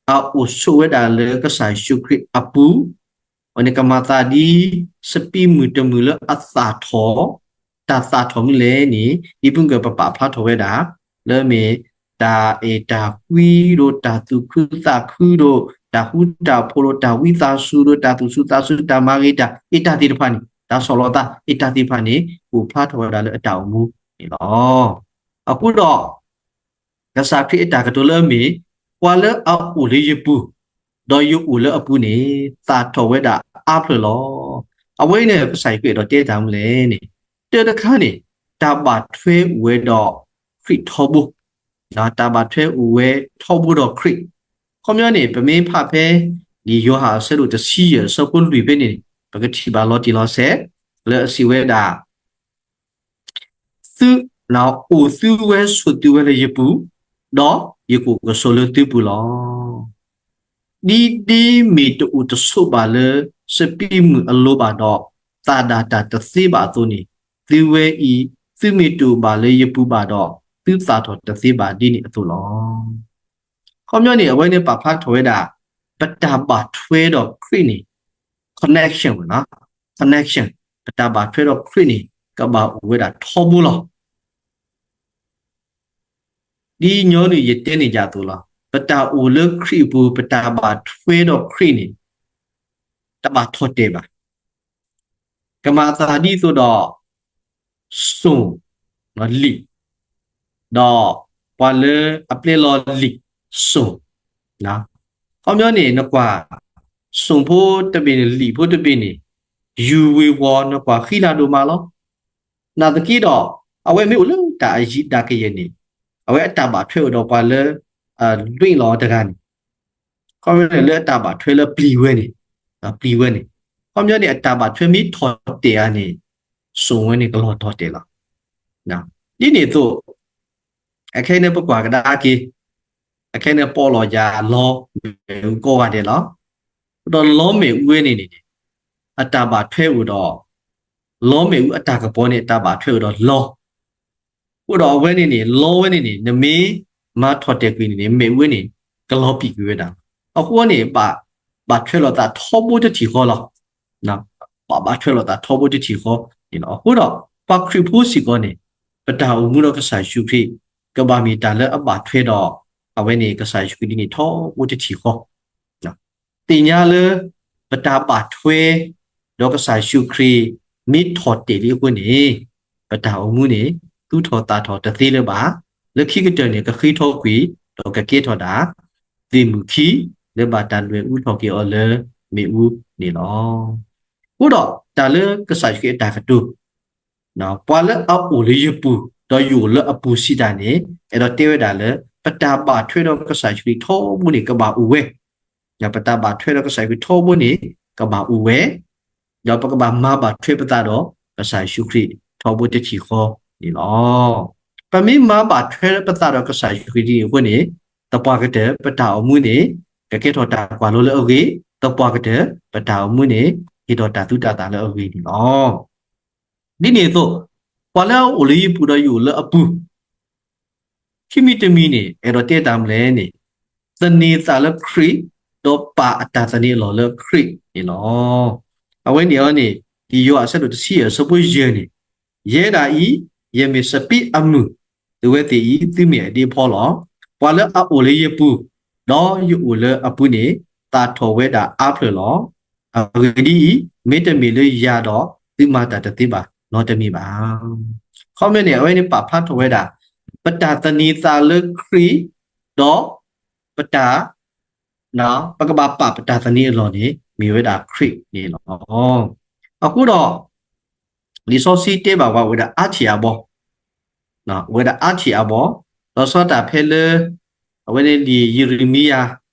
အအိၣ်ဆိးဝဲဒၣ်လၢကစၢ်ယ့ၣ်ၡူးခရံာ်အပူၤ အဝဲန့ၣ်ကမၤသးဒ် စပံးမုၢ်တမုၢ်လၢအသၣ်ထီၣ်, တၢ်သၣ်ထီၣ်မနုၤလဲၣ်န့ၣ် ဒ်ဖုကပာ်ဖျါထီၣ်ဝဲဒၣ် လၢမ့ၢ် တၢ်အဲၣ်တၢ်ကွံဒီး တၢ်သူၣ်ခုသးခုဒီး တၢ်ဃူတၢ်ဖိးဒီး တၢ်ဝံသးစူၤဒီး တၢ်သူၣ်စူၤသးစူၤ တၢ်မၤဂ့ၤတၢ် အတၢ်သ့ၣ်တဖၣ်န့ၣ် တၢ်ဆီၣ်လီၤသး အတၢ်သ့ၣ်တဖၣ်န့ၣ် အိၣ်ဖျါထီၣ်ဝဲဒၣ်လၢအတၢ်အိၣ်မူန့ၣ်လီၤ. အဃိဒီး ကစၢ်ခရံာ်အတၢ်ကတိၤလၢအမ့ၢ် ပှၤလၢအအိၣ်လၢယပူၤ ဒီးယအိၣ်လၢအပူၤန့ၣ် သၣ်ထီၣ်ဝဲဒၣ်အါဖျၢၣ်လီၤ. အဝဲအံၤန့ၣ် ကစၢ်ယ့ၣ်ၡူးအဲၣ်ဒိးတဲတၢ်မနုၤလဲၣ်န့ၣ် တၢ်တခါန့ၣ် တၢ်ဘၣ်ထွဲအိၣ်ဝဲဒီးခရံာ်ထီဘိ, တၢ်ဘၣ်ထွဲအိၣ်ဝဲထီဘိဒီးခရံာ်. ခီပညီန့ၣ် ပမ့ၢ်ဖးဖဲ လံာ်ယိၤဟၣ်အဆၢဒိၣ်တဆံယဲၢ် အဆၢဖိလွံၢ်ဖဲန့ၣ် ပကထံၣ်ဘၣ်လီၤတံၢ်လီၤဆဲး လၢအစံးဝဲဒၣ် သု အိၣ်သုဝဲဆိးသုဝဲလၢယပူၤ, ဒီးယကအိၣ်ကဆိးလၢသုပူၤလီၤ. ဒ်ဒ့မ့ၢ်တအိၣ်တဆိးဘၣ်လၢ စပံးမုၢ်အလိၤဘၣ်ဒီး သၣ်ဒၣ်တၢ်တသ့ဘၣ်အသိးန့ၣ်, သုဝဲအံၤ သုမ့ၢ်တအိၣ်ဘၣ်လၢယပူၤဘၣ်ဒီး သုသၣ်ထီၣ်တသ့ဘၣ်ဒ်န့ၣ်အသိးလီၤ. ခီပညီန့ၣ် အဝဲန့ၣ်ပာ်ဖျါထီၣ်ဝဲဒၣ် ပတၢ်ဘၣ်ထွဲဒီးခရံာ်န့ၣ် connection ဝဲလီၤ. connection, ပတၢ်ဘၣ်ထွဲဒီးခရံာ်န့ၣ် ကဘၣ်အိၣ်ဝဲဒၣ်ထီဘိလီၤ. ဒ်ညီနုၢ်ယတဲန့ၣ်ယၤအသိးလီၤ. ပတၢ်အိၣ်လၢခရံာ်အပူၤ ပတၢ်ဘၣ်ထွဲဒီးခရံာ်န့ၣ် တဘၣ်ထီၣ်တဲာ်ဘၣ်. ကမၤအသးဒ်သိးဒီး စိၣ်, လံာ်, ဒီးပှၤလၢအပျဲလီၤလံာ်, စိၣ်, ခီပညီန့ၣ် နကွၢ် စိၣ်ဖိတဘ့ၣ်န့ၣ် လံာ်ဖိတဘ့ၣ်န့ၣ် ယူၤဝ့ၤဝီၤ နကွၢ်ဃံလၤဒိၣ်မးလီၤ. နာ်သက့ဒီး အဝဲမ့ၢ်အိၣ်လၢတၢ်အယံၤဒၣ်ကယဲၢ်န့ၣ် အဝဲအတၢ်ဘၣ်ထွဲအိၣ်ဒီးပှၤလၢ လွံၢ်လီၤတဂၤန့ၣ် ခီပညီန့ၣ် လၢအတၢ်ဘၣ်ထွဲလၢပျံၤဝဲန့ၣ်, ပျံၤဝဲန့ၣ်, ခီပညီန့ၣ် အတၢ်ဘၣ်ထွဲမ့ၢ်ထီၣ်တဲာ်ဧါန့ၣ် စိၣ်ဝဲန့ၣ်ကလီၤထီၣ်တဲာ်လီၤ. ဒ်န့ၣ်အသိး အခဲအံၤန့ၣ်ပကွၢ်ကဒါက့ၤ, အခဲအံၤန့ၣ်ပီးလီၤယၤလီမ့ၣ်အူကိးဂၤဒဲးလီၤ. ဒီးလီမ့ၣ်အူဝဲန့ၣ်န့ၣ် အတၢ်ဘၣ်ထွဲအိၣ်ဒီး လီမ့ၣ်အူအတၢ်ကပီၤန့ၣ် အတၢ်ဘၣ်ထွဲအိၣ်ဒီးလီ အဃိဒီးအဝဲန့ၣ်န့ၣ် လီဝဲန့ၣ်န့ၣ် နမ့ၢ်မၤထီၣ်တဲာ်ကွံာ်န့ၣ်န့ၣ် မ့ၣ်အူဝဲန့ၣ် ကလီၤပံာ်ကွံာ်ဝဲဒၣ်. အဃိန့ၣ် ဘၣ်ထွဲလိာ်သးထီဘိတထံၣ်ဃီလီၤ. ဘၣ်ထွဲလိာ်သးထီဘိတထံၣ်ဃီန့ၣ်လီၤ. အဃိဒီး ပှၤခရံာ်ဖိစ့ၢ်ကီးန့ၣ် ပတၢ်အိၣ်မူဒီးကစၢ်ယ့ၣ်ၡူးခရံာ် ကဘၣ်မ့ၢ်တၢ်လၢအဘၣ်ထွဲဒီး အဝဲန့ၣ်ကစၢ်ယ့ၣ်ၡူးခရံာ်ဒ်န့ၣ်ထီဘိတထံၣ်ဃီ သ့ၣ်ညါလၢ ပတၢ်ဘၣ်ထွဲ ဒီးကစၢ်ယ့ၣ်ၡူးခရံာ် မ့ၢ်ထီၣ်တဲာ်လံအဃိန့ၣ် ပတၢ်အိၣ်မူန့ၣ် သူၣ်ထီၣ်သးထီၣ်တသ့လၢၤဘၣ်. လၢခံကတၢၢ်န့ၣ် ကဃ့ထီကွံာ် ဒီးကကဲထီၣ်ဒၣ် သ့ၣ်မုၣ်ခံ လၢဘၣ်တၢ်ဒွဲၣ်အူထီၣ်က့ၤအီၤလၢမ့ၣ်အူန့ၣ်လီၤ. အဃိဒီးတၢ်လၢကစၢ်ယ့ၣ်ၡူးခရံာ်အတၢ်ကတိၤ ပှၤလၢအအိၣ်လၢယပူၤ ဒီးယအိၣ်လၢအပူၤစံးတၢ်န့ၣ် အဲၣ်ဒိးတဲဝဲဒၣ်လၢ ပတၢ်ဘၣ်ထွဲဒီးကစၢ်ယ့ၣ်ၡူးခရံာ်ထီဘိန့ၣ် ကဘၣ်အိၣ်ဝဲ, ပတၢ်ဘၣ်ထွဲဒီးကစၢ်ယ့ၣ်ၡူးခရံာ်ထီဘိန့ၣ် ကဘၣ်အိၣ်ဝဲ, ဒီးပကဘၣ်မၤဘၣ်ထွဲပသးဒီး ကစၢ်ယ့ၣ်ၡူးခရံာ်ထီဘိတထံၣ်ဃီန့ၣ်လီၤ. ပမ့ၢ်မၤဘၣ်ထွဲပသးဒီးကစၢ်ယ့ၣ်ၡူးခရံာ်ဒ်န့ၣ်အဃိန့ၣ် သပှၢ်ကတၢၢ် ပတၢ်အိၣ်မူန့ၣ် ကကဲထီၣ်တၢ်ကွၢ်လိလၢအဂ့ၤ, သပှၢ်ကတၢၢ် ပတၢ်အိၣ်မူန့ၣ် ဟ့ၣ်ထီၣ်တၢ်သူၣ်တၢ်သးလၢအဂ့ၤန့ၣ်လီၤ. ဒ်န့ၣ်အသိး ပှၤလၢအအိၣ်လၢယပူၤဒီးယအိၣ်လၢအပူၤ ခံမံၤတမံၤန့ၣ် အဲၣ်ဒိးတဲတၢ်မနုၤလဲၣ်န့ၣ် သန့ၤသးလၢခရံာ် ဒီးပာ်အတၢ်သန့ၤအလီၢ်လၢခရံာ်န့ၣ်လီၤ. အဝဲန့ၣ်အီၤန့ၣ် လံာ်ယိၤဟၣ်အဆၢဒိၣ်တဆံယဲၢ်အဆၢဖိယဲၢ်န့ၣ်, ယဲဒၣ်အံၤ ယမ့ၢ်စပံးအမုၢ်, သုဝဲသ့ၣ်အံၤ သုမ့ၢ်အဒ့အဖီလီၤ. ပှၤလၢအအိၣ်လၢယပူၤ ဒီးယအိၣ်လၢအပူၤန့ၣ် သၣ်ထီၣ်ဝဲဒၣ်အါဖျၢၣ်လီၤ. အဂ့ၢ်ဒ်အံၤ, မ့တမ့ၢ်လၢယၤဒီး သုမၤတၢ်တသ့ဘၣ်နီတမံၤဘၣ်. ခီမ့ၢ်န့ၣ် အဝဲန့ၣ်ပာ်ဖျါထီၣ်ဝဲဒၣ် ပတၢ်သန့ၤသးလၢခရံာ် ဒီး ပတၢ် ပကဘၣ်ပာ်ပတၢ်သန့ၤအလီၢ်န့ၣ် မ့ၢ်ဝဲဒၣ်ခရံာ်န့ၣ်လီၤ. အဃိဒီး လံာ်စီဆှံတဲဘၣ်ပှၤအိၣ်ဝဲဒၣ်အါထံၣ်အဘီ, အိၣ်ဝဲဒၣ်အါထံၣ်အဘီ, လီၤဆီဒၣ်တၢ်ဖဲလၢ အဝဲန့ၣ်လံာ်ယံးရမံယၤ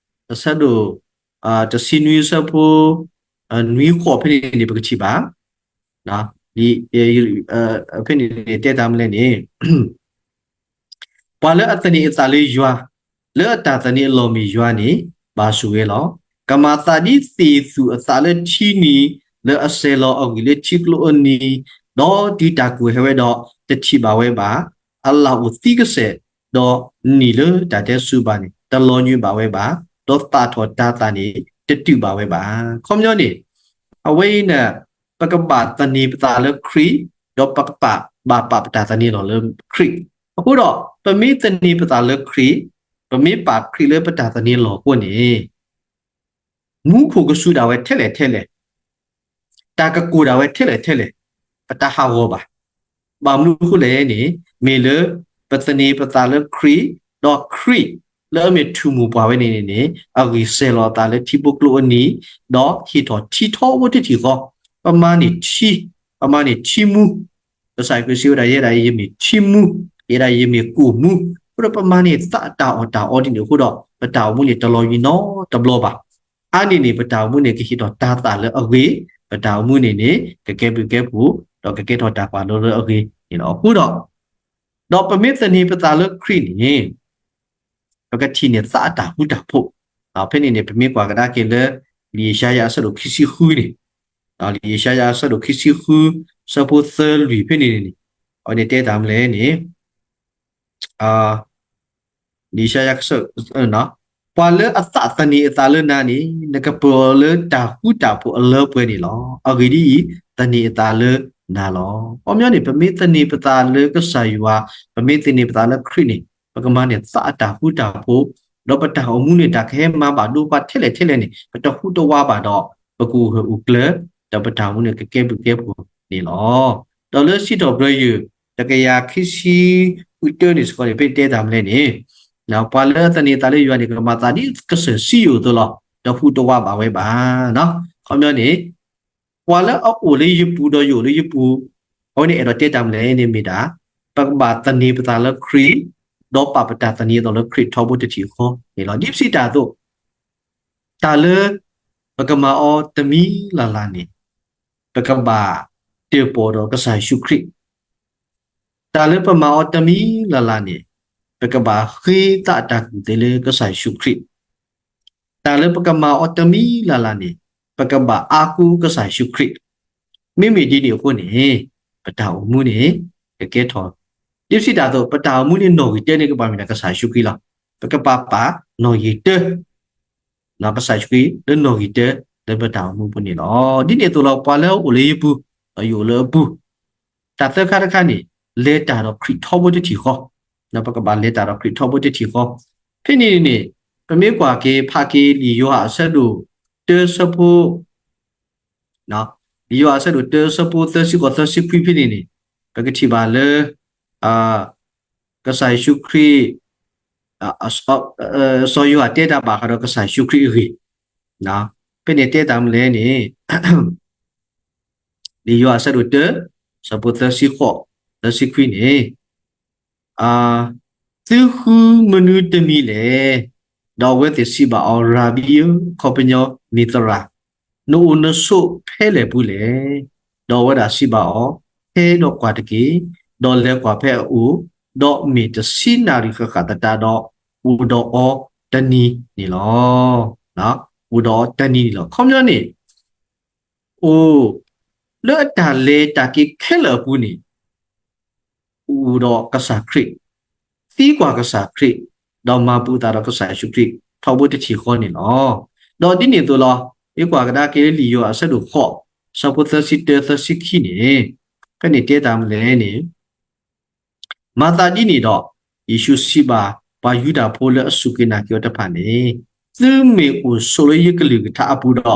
အဆၢဒိၣ် တဆံနွံအဆၢဖိ နွံဃိးဖဲန့ၣ်န့ၣ် ပကထံၣ်ဘၣ် ဖဲန့ၣ်န့ၣ်တဲတၢ်မနုၤလဲၣ်န့ၣ် ပှၤလၢအသန့ၤအသးလၢယွၤ, လၢအတၢ်သန့ၤအလီၢ်မ့ၢ်ယွၤန့ၣ် ဘၣ်ဆိၣ်ဂ့ၤလီၤ. ကမၤသးဒ်သ့ၣ်သူၣ်အသးလၢထံနံၤ လၢအစဲၤလီၤအဂံၢ်လၢထံကျိအနံၤ, ဒီးတုၤတၢ်ကိၢ်ဟဲဝဲဒီး တထံၣ်ဘၣ်ဝဲဘၣ်. အလၣ်အိၣ်သံကစဲာ်, ဒီးနံၣ်လၢတၢ်တဲဆူဘၣ်န့ၣ် တလီၤညွံးဘၣ်ဝဲဘၣ်, ဒီးသၣ်ထီၣ်တၤသၣ်န့ၣ် တတုာ်ဘၣ်ဝဲဘၣ်. ခီပညီန့ၣ် အဝဲအံၤန့ၣ် ပကဘၣ်သန့ၤပသးလၢခရံာ်, ဒီးပကဘၣ်ပာ်ပတၢ်သန့ၤလီၢ်လၢခရံာ်. အဃိဒီး ပမ့ၢ်သန့ၤပသးလၢခရံာ်, ပမ့ၢ်ပာ်ခရံာ်လၢပတၢ်သန့ၤလီၢ်အဃိန့ၣ် မူခိၣ်ကစူၤဒၣ်ဝဲထဲလဲၣ်ထဲလဲၣ်, တၢ်ကကိၢ်ဒၣ်ဝဲထဲလဲၣ်ထဲလဲၣ်, ပတဟးဂီၤဘၣ်. ဘၣ်မနုၤအဃိလဲၣ်န့ၣ် မ့ၢ်လၢ ပသန့ၤပသးလၢခရံာ်, ဒီးခရံာ်လၢအမ့ၢ်ထူၣ်မိၢ်ပှၢ်ဝဲန့ၣ်န့ၣ် အဂံၢ်စဲၤလီၤအသးလၢထံဖိကျိအနံၤ, ဒီးဟ့ၣ်ထီၣ်ထံထီဘိတထံၣ်ဃီ, ပမၤန့ၢ်ထံ, ပမၤန့ၢ်ထံမူ, ကစၢ်ခရံာ်စံးဝဲဒၣ် ယဲဒၣ်အံၤယမ့ၢ်ထံမူ, ယဲဒၣ်အံၤယမ့ၢ်ကိၣ်မူ, အဃိဒီးပမၤန့ၢ်သးတၢ်အီၣ်တၢ်အီဒ်န့ၣ်အဃိဒီး ပတၢ်အိၣ်မူန့ၣ်တလီၤယံၤနီတဘျီဘၣ်. အါန့ၢ်န့ၣ် ပတၢ်အိၣ်မူန့ၣ် ကဟ့ၣ်ထီၣ်တၤသၣ်လၢအဂ့ၤ, ပတၢ်အိၣ်မူန့ၣ်န့ၣ် ကကဲဘျုးကဲဖှိၣ်, ဒီးကကဲထီၣ်တၢ်ကွၢ်လိလၢအဂ့ၤန့ၣ်လီၤ. အဃိဒီး ဒီးပမ့ၢ်သန့ၤပသးလၢခရံာ်န့ၣ် ပကထံၣ်န့ၢ်သးအတၢ်ဃူတၢ်ဖိး, ဖဲန့ၣ်န့ၣ် ပမ့ၢ်ကွၢ်ကဒါက့ၤလၢ လံာ်ယၡါယၤအဆၢဒိၣ်ခံဆံဃုန့ၣ်, လံာ်ယၡါယၤအဆၢဒိၣ်ခံဆံဃု ဆၢဖိသၢလွံၢ်ဖဲန့ၣ်န့ၣ် အဝဲန့ၣ်တဲတၢ်မနုၤလဲၣ်န့ၣ် လံာ်ယၡါယၤ ပှၤလၢအအိၣ်လၢခရံာ်န့ၣ် ပှၤလၢအသးသန့ၤအသးလၢနၤန့ၣ် နကပၢၤအီၤလၢတၢ်ဃူတၢ်ဖိးအလၢပှဲၤန့ၣ်လီၤ. အဂ့ၢ်ဒ်အံၤ, သန့ၤအသးလၢနၤလီၤ. ခီပညီန့ၣ် ပမ့ၢ်သန့ၤပသးလၢကစၢ်ယွၤ, ပမ့ၢ်သန့ၤပသးလၢခရံာ်န့ၣ် ပကမၤန့ၢ်သးအတၢ်ဃူတၢ်ဖိး, ဒီးပတၢ်အိၣ်မူန့ၣ် တၢ်ကဟဲမၤဘၣ်ဒိပှၤထဲလဲၣ်ထဲလဲၣ်န့ၣ် ပတဟူးတဝးဘၣ်ဒီး ပကအိၣ်ဂၢၢ်အိၣ်ကျၢၤ, ဒီးပတၢ်အိၣ်မူန့ၣ် ကကဲဘျုးကဲဖှိၣ်န့ၣ်လီၤ. ဒီးလၢစံးထီၣ်ပတြၢၤယုၢ် တကယၤခံဆံဃုတၢန့ၣ်စ့ၢ်ကီးန့ၣ် ဖဲတဲတၢ်မနုၤလဲၣ်န့ၣ်, ပှၤလၢအသန့ၤသးလၢယွၤန့ၣ် ကမၤသးဒ်ကစၢၢ်စံယိၣ်အသိးလီၤ. တဟူးတဝးဘၣ်ဝဲဘၣ်. ခီပညီန့ၣ် ပှၤလၢအအိၣ်လၢယပူၤဒီးယအိၣ်လၢယပူၤ, အဝဲန့ၣ်အဲၣ်ဒိးတဲတၢ်မနုၤလဲၣ်န့ၣ်မ့ၢ်ဒၣ်, ပကဘၣ်သန့ၤပသးလၢခရံာ်, ဒီးပာ်ပတၢ်သန့ၤအသးလၢခရံာ်ထီဘိတထံၣ်ဃီန့ၣ်လီၤ. ဒ်ပစံးတၢ်အသိး တၢ်လၢ ပကမၤအီၤတမံၤလၢ်လၢ်န့ၣ် ပကဘၣ်တၢၣ်ပီၣ်ဒီးကစၢ်ယ့ၣ်ၡူးခရံာ်, တၢ်လၢပမၤအီၤတမံၤလၢ်လၢ်န့ၣ် ပကဘၣ်ဃ့သးတၢ်ကူၣ်သ့လၢကစၢ်ယ့ၣ်ၡူးခရံာ်, တၢ်လၢပကမၤအီၤတမံၤလၢ်လၢ်န့ၣ် ပကဘၣ်အါကူကစၢ်ယ့ၣ်ၡူးခရံာ်. မ့မ့ၢ်ဒ်န့ၣ်အဃိန့ၣ် ပတၢ်အိၣ်မူန့ၣ် ကကဲထီၣ် ဒ်ပစံးတၢ်အသိး ပတၢ်အိၣ်မူန့ၣ်နီၣ်ဂံၢ်တၢန့ၣ် ကဘၣ်မ့ၢ်ဒၣ်ကစၢ်ယ့ၣ်ၡူးခရံာ်လီၤ. ပကပာ်ပာ်နီၣ်ဂံၢ်တၢ ကစၢ်ယ့ၣ်ၡူးခရံာ်လၢနီၣ်ဂံၢ်တၢလၢပတၢ်အိၣ်မူပူၤန့ၣ်လီၤ. ဒ်န့ၣ်အသိးလီၤ ပှၤလၢအအိၣ်လၢယပူၤ ဒီးယအိၣ်လၢအပူၤ, တၢ်သၢခါတခါန့ၣ် လဲၤတၢ်ဒီးခရံာ်ထီဘိတထံၣ်ဃီ, ပကဘၣ်လဲၤတၢ်ဒီးခရံာ်ထီဘိတထံၣ်ဃီ. ဖဲန့ၣ်န့ၣ် ပမ့ၢ်ကွၢ်က့ၤဖးက့ၤလံာ်ယိၤဟၣ်အဆၢဒိၣ်တၢဆၢဖိ လံာ်ယိၤဟၣ်အဆၢဒိၣ်တၢဆၢဖိသၢဆံဃိးသၢဆံခွံဖဲန့ၣ်န့ၣ် ပကထံၣ်ဘၣ်လၢ ကစၢ်ယ့ၣ်ၡူးခရံာ် စီၤယိၤဟၣ်တဲတၢ်ဘၣ်ဃးဒီးကစၢ်ယ့ၣ်ၡူးခရံာ်အဂ့ၢ်, ဖဲန့ၣ်တဲတၢ်မနုၤလဲၣ်န့ၣ် လံာ်ယိၤဟၣ်အဆၢဒိၣ်တၢ ဆၢဖိသၢဆံဃိး သၢဆံခွံန့ၣ် သုဃုမနုၤတမံၤလဲၣ်. ဒီးအဝဲသ့ၣ်စံးဘၣ်အီၤ, ရၤဘံဧၢ, အခီပညီ မ့ၢ်သရၣ်, နအိၣ်နဆိးဖဲလဲၣ်ပူၤလဲၣ်. ဒီးအဝဲဒၣ်စံးဘၣ်အီၤ, ဟဲဒီးကွၢ်တက့ၢ်. ဒီးလဲၤကွၢ်ဖဲအအိၣ်, ဒီးမ့ၢ်တဆံနၣ်ရံၣ်ဃၣ်ဃၣ်သတးဒီး အိၣ်ဒီးအီၤတနံၤန့ၣ်လီၤ. အိၣ်ဒီးအီၤတနံၤန့ၣ်လီၤ. ခီပညီန့ၣ် အိၣ်လၢအတၢ်လဲၤတၢ်က့ၤခဲလၢာ်အပူၤန့ၣ် အိၣ်ဒီးကစၢ်ခရံာ်, သံကွၢ်ကစၢ်ခရံာ်, ဒီးမၤဘူၣ်အသးဒီးကစၢ်ယ့ၣ်ၡူးခရံာ် ထီဘိတထံၣ်ဃီန့ၣ်လီၤ. ဒီးဒ်န့ၣ်အသိးလီၤ, မ့ၢ်ကွၢ်ကဒါက့ၤလၢလံာ်ယိၤဟၣ်အဆၢဒိၣ်ဃိး ဆၢဖိသၢဆံတၢ သၢဆံခံန့ၣ် ဖဲန့ၣ်တဲတၢ်မနုၤလဲၣ်န့ၣ် မၤသးဒ်န့ၣ်ဒီး ယ့ၣ်ၡူးစံးဘၣ်ပှၤယူဒၤဖိလၢအစူၢ်က့ၤနာ်က့ၤအီၤတဖၣ်န့ၣ်, သုမ့ၢ်အိၣ်ဆိးလၢယကလုၢ်ကထါအပူၤ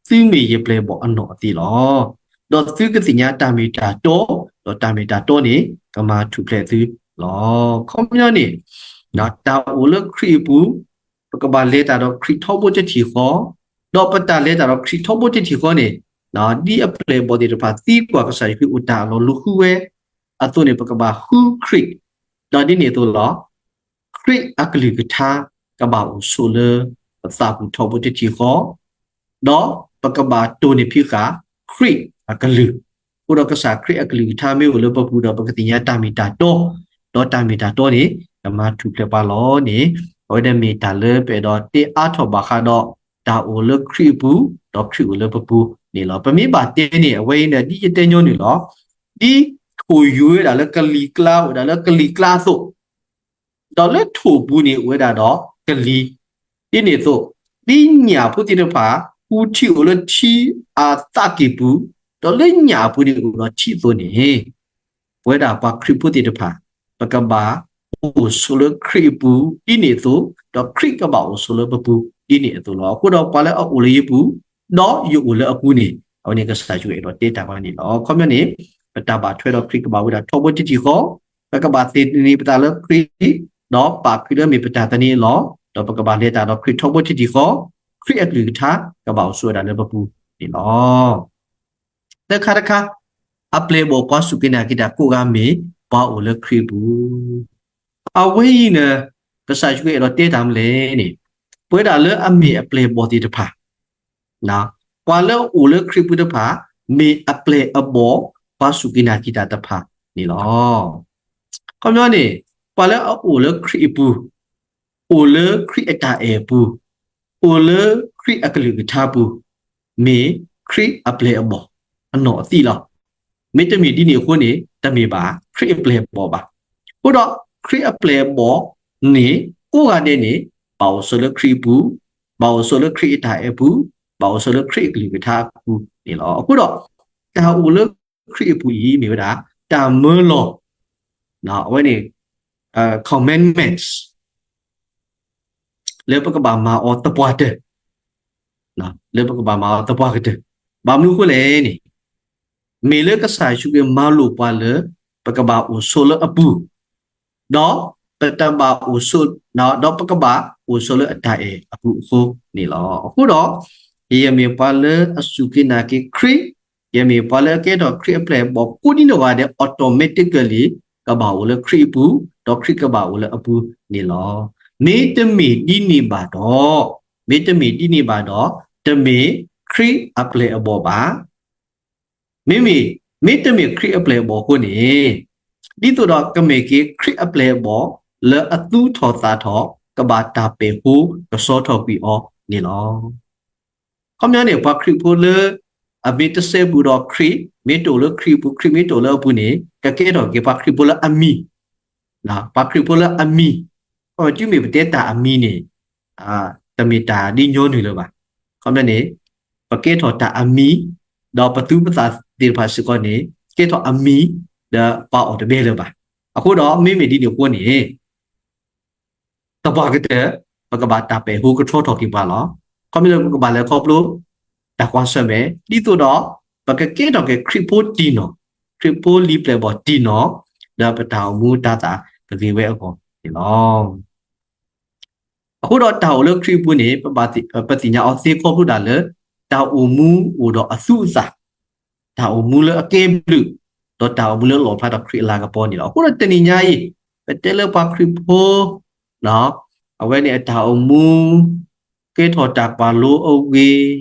ဒီး, သုမ့ၢ်ယပျဲၢ်အဘီၣ်အနီၢ်အသံးလီၤ. ဒီးသုကသ့ၣ်ညါတၢ်မ့ၢ်တၢ်တီ, ဒီးတၢ်မ့ၢ်တၢ်တီန့ၣ် ကမၤထူၣ်ဖျဲးသုလီၤ. ခီပညီန့ၣ် တၢ်အိၣ်လၢခရံာ်အပူၤ, ပကဘၣ်လဲၤတၢ်ဒီးခရံာ်ထီဘိတထံၣ်ဃီ, ဒီးပတၢ်လဲၤတၢ်ဒီးခရံာ်ထီဘိတထံၣ်ဃီန့ၣ်, ဒ်အပျဲၢ်အဘီၣ်သ့ၣ်တဖၣ်သံကွၢ်ကစၢ်ယ့ၣ်ၡူးခရံာ်အိၣ်တၢ်အလီၢ်လူၤဃုဝဲအသိးန့ၣ် ပကဘၣ်ဃုခရံာ်, ဒီးဒ်န့ၣ်အသိးလီၤ. ခရံာ်အကလုၢ်ကထါကဘၣ်အိၣ်ဆိးလၢပသးပူၤထီဘိတထံၣ်ဃီ, ဒီးပကဘၣ်တိၢ်န့ၢ်ဖံးဃာ်ခရံာ်အကလုၢ်. အဃိဒီးကစၢ်ခရံာ်အကလုၢ်ကထါမ့ၢ်အိၣ်လၢပပူၤဒီး ပကသ့ၣ်ညါတၢ်မ့ၢ်တၢ်တီ, ဒီးတၢ်မ့ၢ်တၢ်တီန့ၣ် ကမၤထူၣ်ဖျဲးပှၤလီၤန့ၣ်, အဝဲဒၣ်မ့ၢ်တၢ်လၢပအဲၣ်ဒိးတဲအါထီၣ်ဘၣ်ဃးဒီး တၢ်အိၣ်လၢခရံာ်အပူၤ, ဒီးခရံာ်အိၣ်လၢပပူၤန့ၣ်လီၤ. ပမ့ၢ်ဘၣ်တဲန့ၣ် အဝဲအံၤန့ၣ် ဒ်ယတဲညီနုၢ်လီၤ. ဒ်ထိၣ်ယွၤဝဲဒၣ်လၢကလံၤကျါအိၣ်ဝဲဒၣ်လၢကလံၤကျါအသိး ဒီးလၢထိၣ်ပူၤန့ၣ်အိၣ်ဝဲဒၣ်ဒီးကလံၤ, ဒ်န့ၣ်အသိး ဒ်ညၣ်ဖိသ့ၣ်တဖၣ် ဟူးထံအိၣ်လၢထံအသးကံၢ်ပူၤ, ဒီးလၢညၣ်အပူၤန့ၣ်အိၣ်ဒီးထံအသိးန့ၣ်, ပဝဲဒၣ်ပှၤခရံာ်ဖိသ့ၣ်တဖၣ် ပကဘၣ်အိၣ်ဆိးလၢခရံာ်အပူၤဒ်န့ၣ်အသိး, ဒီးခရံာ်ကဘၣ်အိၣ်ဆိးလၢပပူၤဒ်န့ၣ်အသိးလီၤ. အဃိဒီးပှၤလၢအအိၣ်လၢယပူၤ, ဒီးယအိၣ်လၢအပူၤန့ၣ်, အဝဲန့ၣ်ကစၢ်ယွၤအဲၣ်ဒိးတဲတၢ်ဝဲန့ၣ်လီၤ. အခီပညီန့ၣ် ပတၢ်ဘၣ်ထွဲဒီးခရံာ်ကဘၣ်ဝဲဒၣ်ထီဘိတထံၣ်ဃီ, ပကဘၣ်သန့ၤပသးလၢခရံာ်, ဒီးပာ်ခရံာ်လၢမ့ၢ်ပတၢ်သန့ၤအလီၢ်, ဒီးပကဘၣ်လဲၤတၢ်ဒီးခရံာ်ထီဘိတထံၣ်ဃီ, ခရံာ်အကလုၢ်ကထါကဘၣ်အိၣ်ဆိးဝဲဒၣ်လၢပပူၤန့ၣ်လီၤ. သၢခါတခါ, အပျဲၢ်အဘီၣ်ပှၤစူၢ်က့ၤနာ်က့ၤတၢ်ကိးဂၤမ့ၢ်ပှၤအိၣ်လၢခရံာ်အပူၤ. အဝဲအံၤန့ၣ် ကစၢ်ယွၤအဲၣ်ဒိးတဲတၢ်မနုၤလဲၣ်န့ၣ်, ပဝဲဒၣ်လၢအမ့ၢ်အပျဲၢ်အဘီၣ်သ့ၣ်တဖၣ်, ပှၤလၢအအိၣ်လၢခရံာ်အပူၤတဖၣ် မ့ၢ်အပျဲၢ်အဘီၣ်ပှၤစူၢ်က့ၤနာ်က့ၤတၢ်တဖၣ်န့ၣ်လီၤ. ခီပညီန့ၣ် ပှၤလၢအအိၣ်လၢခရံာ်အပူၤ, အိၣ်လၢခရံာ်အတၢ်အဲၣ်အပူၤ, အိၣ်လၢခရံာ်အကလုၢ်ကထါပူၤ, မ့ၢ်ခရံာ်အပျဲၢ်အဘီၣ်အနီၢ်အသံးလီၤ. မ့တမ့ၢ်ဒ်န့ၣ်အဃိန့ၣ် တမ့ၢ်ဘၣ်ခရံာ်အပျဲၢ်အဘီၣ်ဘၣ်. အဃိဒီးခရံာ်အပျဲၢ်အဘီၣ်န့ၣ် ကိးဂၤဒဲးန့ၣ် ဘၣ်အိၣ်ဆိးလၢခရံာ်အပူၤ, ဘၣ်အိၣ်ဆိးလၢခရံာ်အတၢ်အဲၣ်အပူၤ, ဘၣ်အိၣ်ဆိးလၢခရံာ်အကလုၢ်ကထါအပူၤန့ၣ်လီၤ. အဃိဒီး တၢ်အိၣ်လၢခရံာ်အပူၤအံၤမ့ၢ်ဝဲဒၣ် တၢ်မၢလီၤ, အဝဲန့ၣ် commandments လၢပကဘၣ်မၤအီၤသပှၢ်တၢၢ်, လၢပကဘၣ်မၤအီၤသပှၢ်ကတၢၢ်. ဘၣ်မနုၤအဃိလဲၣ်န့ၣ်, မ့ၢ်လၢကစၢ်ယ့ၣ်ၡူးခရံာ်မၤလိာ်ပှၤလၢ ပကဘၣ်အိၣ်ဆိးလၢအပူၤ, ဒီးပတဘၣ်အိၣ်ဆိး, ဒီးပကဘၣ်အိၣ်ဆိးလၢအတၢ်အဲၣ်အပူၤအဃိန့ၣ်လီၤ. အဃိဒီး ယမ့ၢ်ပှၤလၢအစူၢ်က့ၤနာ်က့ၤခရံာ်, ယမ့ၢ်ပှၤလၢအကဲထီၣ်ခရံာ်အပျဲၢ်အဘီၣ်ကိးဒ်နီၢ်ဂၤဒဲး automatically ကဘၣ်အိၣ်လၢခရံာ်အပူၤ, ဒီးခရံာ်ကဘၣ်အိၣ်လၢအပူၤန့ၣ်လီၤ. မ့တမ့ၢ်ဒ်န့ၣ်ဘၣ်ဒီး, မ့တမ့ၢ်ဒ်န့ၣ်ဘၣ်ဒီး, တမ့ၢ်ခရံာ်အပျဲၢ်အဘီၣ်ဘၣ်. မ့မ့ၢ်, မ့တမ့ၢ်ခရံာ်အပျဲၢ်အဘီၣ်အဃိန့ၣ်, ဒ်သိးဒီးကမ့ၢ်က့ၤခရံာ်အပျဲၢ်အဘီၣ် လၢအသူၣ်ထီၣ်သးထီၣ် ကဘၣ်တၢ်ပဲာ်ဖိကဆှီထီၣ်ကွံာ်အီၤန့ၣ်လီၤ. ခီပညီန့ၣ် ပှၤခရံာ်ဖိလၢ အမ့ၢ်တစဲဘူးဒီးခရံာ်, မ့ၢ်တအိၣ်လၢခရံာ်အပူၤ, ခရံာ်မ့ၢ်တအိၣ်လၢအပူၤန့ၣ် ကကဲထီၣ်က့ၤပှၤခရံာ်ဖိလၢအမံၤ, ပှၤခရံာ်ဖိလၢအမံၤ, တုၤမ့ၢ်ပတဲတၢ်အမံၤန့ၣ် တမ့ၢ်တၢ်ဒ်ညီနုၢ်လၢၤဘၣ်. ခီပညီန့ၣ် ပကဲထီၣ်တၢ်အမံၤ, ဒီးပသူပသးသ့ၣ်တဖၣ်စ့ၢ်ကီးန့ၣ် ကဲထီၣ်အမံၤ, ဒီးပှၤအီၤတဘဲလၢၤဘၣ်. အဃိဒီးမ့မ့ၢ်ဒ်န့ၣ်အဃိန့ၣ် သပှၢ်ကတၢၢ် ပကဘၣ်တၢ်ပဲာ်ဖိကဆှီထီၣ်က့ၤပှၤလီၤ. ခီပညီပကဘၣ်လဲၤခီဖျိ တၢ်ကွၢ်ဆၢၣ်မဲာ် ဒ်သိးဒီး ပကကဲထီၣ်က့ၤခရံာ်ဖိတံၢ်နီၢ်, ခရံာ်ဖိလံာ်ပျဲၢ်ဘီၣ်တံၢ်နီၢ်, ဒီးပတၢ်အိၣ်မူတၤသၣ်ကဂ့ၤဝဲအဂီၢ်န့ၣ်လီၤ. အဃိဒီးတၢ်အိၣ်လၢခရံာ်အပူၤန့ၣ် ပသ့ၣ်ညါအီၤသ့ခီဖျိဒၣ်လၢ တၢ်အိၣ်မူအိၣ်ဒီးအသူအသၣ်, တၢ်အိၣ်မူလၢအကဲဘျုး, ဒီးတၢ်အိၣ်မူလၢအလီၣ်ဖျါထီၣ်ခရံာ်အလၤကပီၤန့ၣ်လီၤ. အဃိဒီးတနံၤညါအံၤ ပတဲလၢပှၤခရံာ်ဖိ အဝဲန့ၣ်အတၢ်အိၣ်မူ ကဲထီၣ်တၢ်ကွၢ်လိအဂ့ၤ,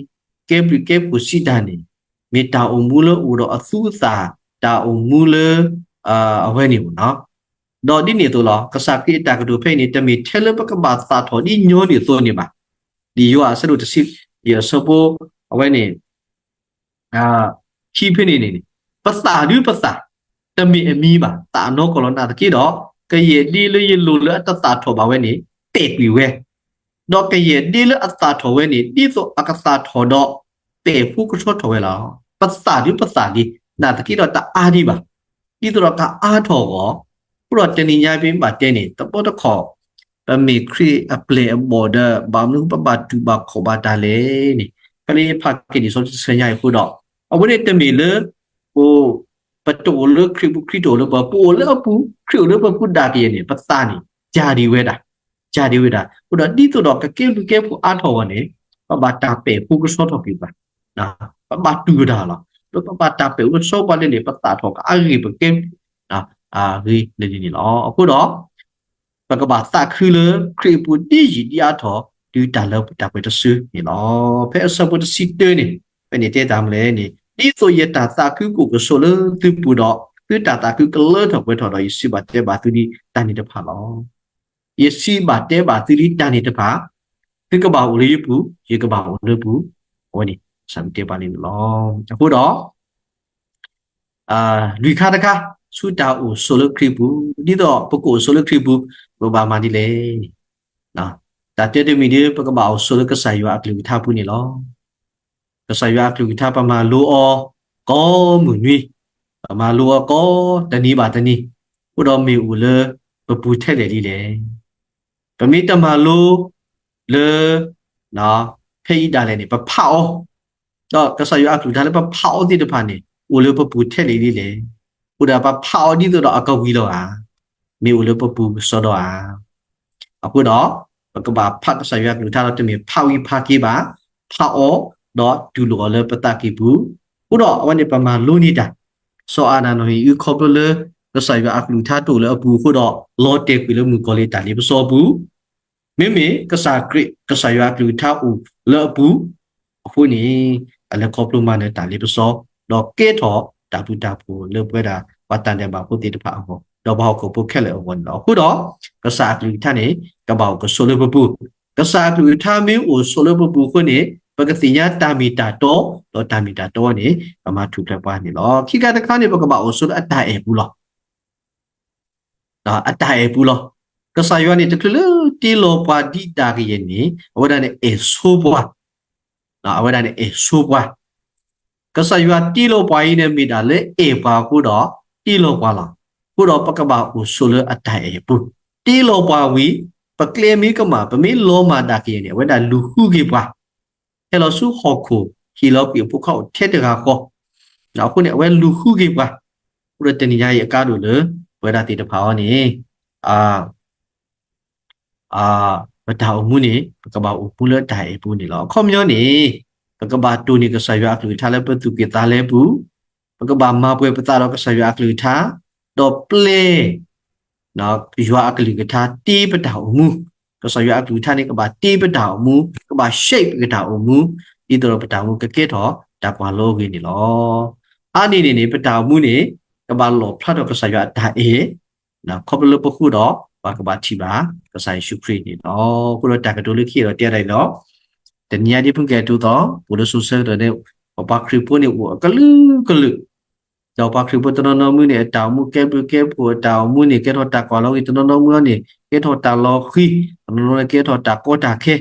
ကဲဘျုးကဲဖှိၣ်စံးတၢ်န့ၣ် မ့ၢ်တၢ်အိၣ်မူလၢအိၣ်ဒီးအသူအသၣ်, တၢ်အိၣ်မူလၢ အဝဲန့ၣ်လီၤ. ဒီးဒ်န့ၣ်အသိးလီၤ ကစၢ်ခရံာ်အတၢ်ကတိၤဖဲအံၤန့ၣ် တမ့ၢ်ထဲလၢပကဘၣ်သၣ်ထီၣ်ဒ်ညီနုၢ်အသိးန့ၣ်ဘၣ်. ဒ်ယိၤဟၣ်အဆၢဒိၣ်တဆံယဲၢ်အဆၢဖိ အဝဲန့ၣ် ခံဖဲန့ၣ်န့ၣ် ပသၣ်ဒုပသၣ် တမ့ၢ်အမံၤဘၣ်, သၣ်အနီၢ်ကီၢ်လီၤ. နာ်သက့ဒီး ကယဲၢ်ဒ့လၢယလိၤလၢအတသၣ်ထီၣ်ဘၣ်ဝဲန့ၣ် ပဲာ်ကွံာ်ဝဲ, ဒီးကယဲၢ်ဒ့လၢအသၣ်ထီၣ်ဝဲန့ၣ် ဒ်သိးအကသၣ်ထီၣ်ဒီး ပဲာ်ဖိကဆှီထီၣ်ဝဲလီၤ. ပသၣ်ဒုပသၣ်လံ, နာ်သက့ဒီးတအါဒံးဘၣ်. ဒ်သိးဒီးကအါထီၣ်အဂီၢ်, အဃိဒီးတနံၤညါပဘၣ်တဲန့ၣ် တဘျီတခီၣ် ပမ့ၢ်ခရံာ်အပျဲၢ်အဘီၣ်ဒီး ဘၣ်မနုၤပဘၣ်တူၢ်ဘၣ်ခီၣ်ဘၣ်တၢ်လဲၣ်န့ၣ် ဖဲလၢယဖးက့ၤလံာ်စီဆှံတဆၢညါအံၤအဃိဒီး အဝဲန့ၣ်တမ့ၢ်လၢ ပတအိၣ်လၢခရံာ်ပူၤ ခရံာ်တအိၣ်လၢပှၤ, ပအိၣ်လၢအပူၤ ခရံာ်အိၣ်လၢပပူၤဒၣ်ကယဲၢ်န့ၣ် ပသၣ်န့ၣ် ကၢ်ဒံးဝဲဒၣ်, ကၢ်ဒံးဝဲဒၣ်. အဃိဒီးဒ်သိးဒီးကကဲဘျုးကဲဖှိၣ်အါထီၣ်အဂီၢ်န့ၣ် ပဘၣ်တၢ်ပဲာ်ဖိကဆှီထီၣ်က့ၤပှၤ, ပဘၣ်တူၢ်ဝဲဒၣ်လီၤ. လၢပဘၣ်တၢ်ပဲာ်ဖိကဆှီပှၤလဲၣ်န့ၣ် ပသၣ်ထီၣ်ကအါဂ့ၤ ပကဲ အဂ့ၤန့ၣ်န့ၣ်လီၤ. အဃိဒီး ပကဘၣ်သးခုလၢခရံာ်အပူၤဒ်ယံာ်ဒ်အါထီၣ် တုၤတၢ်လၢတၢ်ပှဲၤတစုန့ၣ်လီၤ. ဖဲအဆၢဖိတဆံတၢန့ၣ် ဖဲန့ၣ်တဲတၢ်မနုၤလဲၣ်န့ၣ် ဒ်သိးယတၢ်သးခုကအိၣ်ကဆိးလၢသုပူၤဒီး သုတၢ်သးခုကလၢထီၣ်ပှဲၤထီၣ်ဒီး ယစံးဘၣ်တဲဘၣ်သုဒ်တၢ်န့ၣ်တဖၣ်လီၤ. ယစံးဘၣ်တဲဘၣ်သုဒ်တၢ်န့ၣ်တဖၣ်, သုကဘၣ်အိၣ်လၢယပူၤ, ယကဘၣ်အိၣ်လၢပူၤ, အဝဲန့ၣ် ကစၢ်မ့ၢ်တဲဘၣ်န့ၣ်လီၤ. အဃိဒီး လွံၢ်ခါတခါ ဆူတၢ်အိၣ်ဆိးလၢခရံာ်ပူၤ, ဒ်သိးပကအိၣ်ဆိးလၢခရံာ်ပူၤ ပဘၣ်မၤဒ်လဲၣ်န့ၣ်, တၢ်တဲတမံၤဒီး ပကဘၣ်အိၣ်ဆိးလၢကစၢ်ယွၤအကလုၢ်ကထါပူၤန့ၣ်လီၤ. ကစၢ်ယွၤအကလုၢ်ကထါ ပမၤလိအီၤကိးမုၢ်နွံ, ပမၤလိအီၤကိးတနံၤဘၣ်တနံၤ, အဃိဒီးမ့ၢ်အိၣ်လၢပပူၤထဲလဲၣ်လံလဲၣ်. ပမ့ၢ်တမၤလိလၢ ဖဲအံၤဒၣ်လဲာ်န့ၣ် ပဖးအီၤ, ဒီးကစၢ်ယွၤအကလုၢ်ကထါလၢပဖးအီၤသ့ၣ်တဖၣ်န့ၣ် အိၣ်လၢပပူၤထဲလဲၣ်လံလဲၣ်. အဃိဒီးပဖးအီၤဒ်သိးဒီးအကဝံၤလီၤဧါ, မ့ၢ်အိၣ်လၢပပူၤကစီဒီဧါ. အဃိဒီး ပကဘၣ်ဖးကစၢ်ယွၤအကလုၢ်ကထါဒီး တမ့ၢ်ဖးဝံၤဖးက့ၤဘၣ်, ဖးအီၤ ဒီးတူၢ်လိာ်အီၤလၢပသးကံၢ်ပူၤ, အဃိဒီးအဝဲန့ၣ်ပမၤလိန့ၢ်တၢ်, စီၤအၤဒၣ်နီၢ်အံၤအုခီဖျိလၢ ကစၢ်ယွၤအကလုၢ်ကထါတအိၣ်လၢအပူၤအဃိဒီး လီၤတဲာ်ကွံာ်လၢမုၣ်ကီၤလံၢ်တၢ်လ့ပစီပူၤ, မ့မ့ၢ်ကစၢ်ခရံာ် ကစၢ်ယွၤအကလုၢ်ကထါအိၣ်လၢအပူၤအဃိန့ၣ် အလဲၤခီဖျိမၤနၢၤတၢ်လ့ပစီ, ဒီးကဲထီၣ်တၢ်ဘျုးတၢ်ဖှိၣ်လၢပဝဲဒၣ်ပှၤတၢ်ဒဲးဘးဖိသ့ၣ်တဖၣ်အဂီၢ်, ဒီးပှၤဟီၣ်ခိၣ်ဖိခဲလၢာ်အဂီၢ်န့ၣ်လီၤ. အဃိဒီး ကစၢ်အကလုၢ်ကထါန့ၣ် ကဘၣ်အိၣ်ကဆိးလၢပပူၤ, ကစၢ်အကလုၢ်ကထါမ့ၢ်အိၣ်ဆိးလၢပပူၤအဃိန့ၣ် ပကသ့ၣ်ညါတၢ်မ့ၢ်တၢ်တီ, ဒီးတၢ်မ့ၢ်တၢ်တီန့ၣ် ပမၤထူၣ်ဖျဲးပှၤန့ၣ်လီၤ. ခံခါတခါန့ၣ် ပကဘၣ်အိၣ်ဆိးလၢအတၢ်အဲၣ်ပူၤလီၤ. အတၢ်အဲၣ်ပူၤလီၤ. ကစၢ်ယွၤန့ၣ် တချုးလၢတ့လီၤပှၤဒ်ဒၣ်ကယဲၢ်န့ၣ် အဝဲဒၣ်န့ၣ်အဲၣ်ဆိပှၤ, အဝဲဒၣ်န့ၣ်အဲၣ်ဆိပှၤ. ကစၢ်ယွၤတ့လီၤပှၤအံၤန့ၣ်မ့ၢ်ဒၣ်လၢအဲၣ်ပှၤအဃိဒီး တ့လီၤပှၤလီၤ. အဃိဒီးပကဘၣ်အိၣ်ဆိးလၢအတၢ်အဲၣ်အပူၤ, တ့လီၤပှၤဝံၤ ပကျဲမ့ၢ်ကမၣ် ပမ့ၢ်လီၤမၢ်ဒၣ်ကယဲၢ်န့ၣ် အဝဲဒၣ်လူၤဃုက့ၤပှၤ ဟဲလီၤဆူဟီၣ်ခိၣ် ဟ့ၣ်လီၤကွံာ်အဖိခွါအိၣ်ထဲတဂၤဃီ, အဃိန့ၣ် အဝဲလူၤဃုက့ၤပှၤ. အဃိဒီးတနံၤညါအံၤအကါဒိၣ်လၢ ပဝဲဒၣ်သ့ၣ်တဖၣ်အံၤန့ၣ် ပတၢ်အိၣ်မူန့ၣ် ပကဘၣ်အိၣ်မူလၢတၢ်အဲၣ်ပူၤန့ၣ်လီၤ. အခီပညီန့ၣ် ပကဘၣ်တိၢ်န့ၢ်ကစၢ်ယွၤအကလုၢ်ကထါလၢပသူၣ်ကံၢ်သးလဲပူၤ, ပကဘၣ်မၤပှဲၤပသးဒီးကစၢ်ယွၤအကလုၢ်ကထါ, ဒီးပျဲ ယွၤအကလုၢ်ကထါတ့ပတၢ်အိၣ်မူ, ကစၢ်ယွၤအကလုၢ်ကထါန့ၣ် ကဘၣ်တ့ပတၢ်အိၣ်မူ, ကဘၣ် shape ပတၢ်အိၣ်မူ, ဒ်သိးဒီးပတၢ်အိၣ်မူကကဲထီၣ်တၢ်ကွၢ်လီၤအဂ့ၢ်န့ၣ်လီၤ. အါန့ၢ်န့ၣ်န့ၣ် ပတၢ်အိၣ်မူန့ၣ် ကဘၣ်လီၣ်ဖျါထီၣ်ကစၢ်ယွၤအတၢ်အဲၣ် ခီဖျိလၢပဃိဒီး ပှၤကဘၣ်ထံၣ်ဘၣ် ကစၢ်ယ့ၣ်ၡူးခရံာ်န့ၣ်လီၤ. အဃိဒီးတၢ်ကတိၤလၢခံဒီးတဲဒၣ်အံၤလီၤ. တနံၤညါဒ်ဖုကဲၣ်တိသီ ပအိၣ်လၢစိၤဆၢကတီၢ်န့ၣ် ပပှၤခရံာ်ဖိန့ၣ်အိၣ်အကလုာ်ကလုာ်, ဒီးပှၤခရံာ်ဖိတနီၤနီၤမုၢ်န့ၣ် အတၢ်အိၣ်မူကဲဘျုးကဲဖှိၣ် အတၢ်အိၣ်မူန့ၣ် ကဲထီၣ်တၢ်ကွၢ်လီၤအဂ့ၢ် တနီၤနီၤမုၢ်အံၤန့ၣ် ကဲထီၣ်တၢ်လီၤဃံၤ တနီၤနီၤန့ၣ် ကဲထီၣ်တၢ်ကီတၢ်ခဲ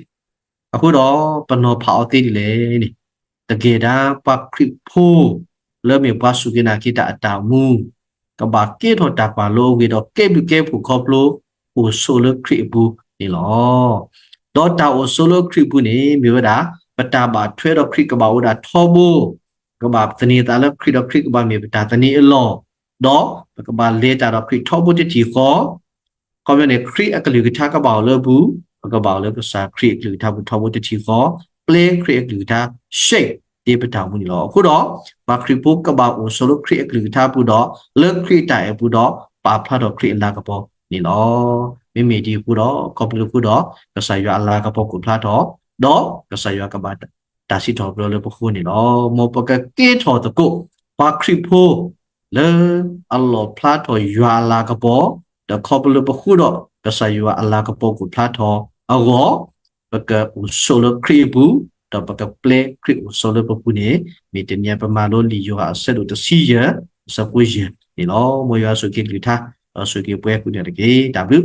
အဃိဒီး ပနီၤဖးအီၤသ့ဒ်လဲၣ်န့ၣ်, တကဲဒၣ်ပှၤခရံာ်ဖိ လၢမ့ၢ်ပှၤစူၢ်က့ၤနာ်က့ၤတၢ်အတၢ်အိၣ်မူ ကဘၣ်ကဲထီၣ်တၢ်ကွၢ်လီၤအဂ့ၢ်ဒီးကဲဘျုးကဲဖှိၣ်ခီဖျိ အိၣ်ဆိးလၢခရံာ်အပူၤန့ၣ်လီၤ. ဒီးတၢ်အိၣ်ဆိးလၢခရံာ်အပူၤန့ၣ် မ့ၢ်ဝဲဒၣ် ပတၢ်ဘၣ်ထွဲဒီးခရံာ်ကဘၣ်အိၣ်ဒၣ်ထီဘိ, ကဘၣ်သန့ၤသးလၢခရံာ်ဒီးခရံာ်ကဘၣ်မ့ၢ်ပတၢ်သန့ၤအလီၢ်, ဒီးပကဘၣ်လဲၤတၢ်ဒီးခရံာ်ထီဘိတထံၣ်ဃီ ခီပညီန့ၣ် ခရံာ်အကလုၢ်ကထါကဘၣ်အိၣ်လၢပူၤ, ပကဘၣ်အိၣ်လၢကစၢ်ခရံာ်အကလုၢ်ကထါပူၤထီဘိတထံၣ်ဃီ, ပျဲခရံာ်အကလုၢ်ကထါ shape တ့ပတၢ်အိၣ်မူန့ၣ်လီၤ. အဃိဒီး ပှၤခရံာ်ဖိကဘၣ်အိၣ်ဆိးလၢခရံာ်အကလုၢ်ကထါပူၤဒီး လၢခရံာ်အတၢ်အဲၣ်ပူၤဒီး ပာ်ဖျါထီၣ်ခရံာ်အလၤကပီၤန့ၣ်လီၤ. မ့မ့ၢ်ဒ်အဃိဒီး ခီဖျိအဃိဒီး ကစၢ်ယွၤအလၤကပီၤကအိၣ်ဖျါထီၣ်, ဒီးကစၢ်ယွၤကဘၣ်တၢ်စံးထီၣ်ပတြၢၤလၢပဃိန့ၣ်လီၤ. မ်ပကကဲထီၣ်သကိး ပှၤခရံာ်ဖိ လၢအလီၣ်ဖျါထီၣ်ယွၤအလၤကပီၤ, ဒီးခီဖျိလၢပဃိဒီး ကစၢ်ယွၤအလၤကပီၤကအိၣ်ဖျါထီၣ်အဂီၢ်, ပကအိၣ်ဆိးလၢခရံာ်အပူၤ, ဒီးပကပျဲခရံာ်အိၣ်ဆိးလၢပပူၤန့ၣ်, မ့ၢ်တနံၤပမၤလိလံာ်ယိၤဟၣ်အဆၢဒိၣ်တဆံယဲၢ် အဆၢဖိယဲၢ်န့ၣ်လီၤ. မ်ယွၤဆိၣ်ဂ့ၤကလုၢ်ကထါ, ဒီးဆိၣ်ဂ့ၤပှၤကိးဂၤဒဲးတက့ၢ်. တၢ်ဘျုး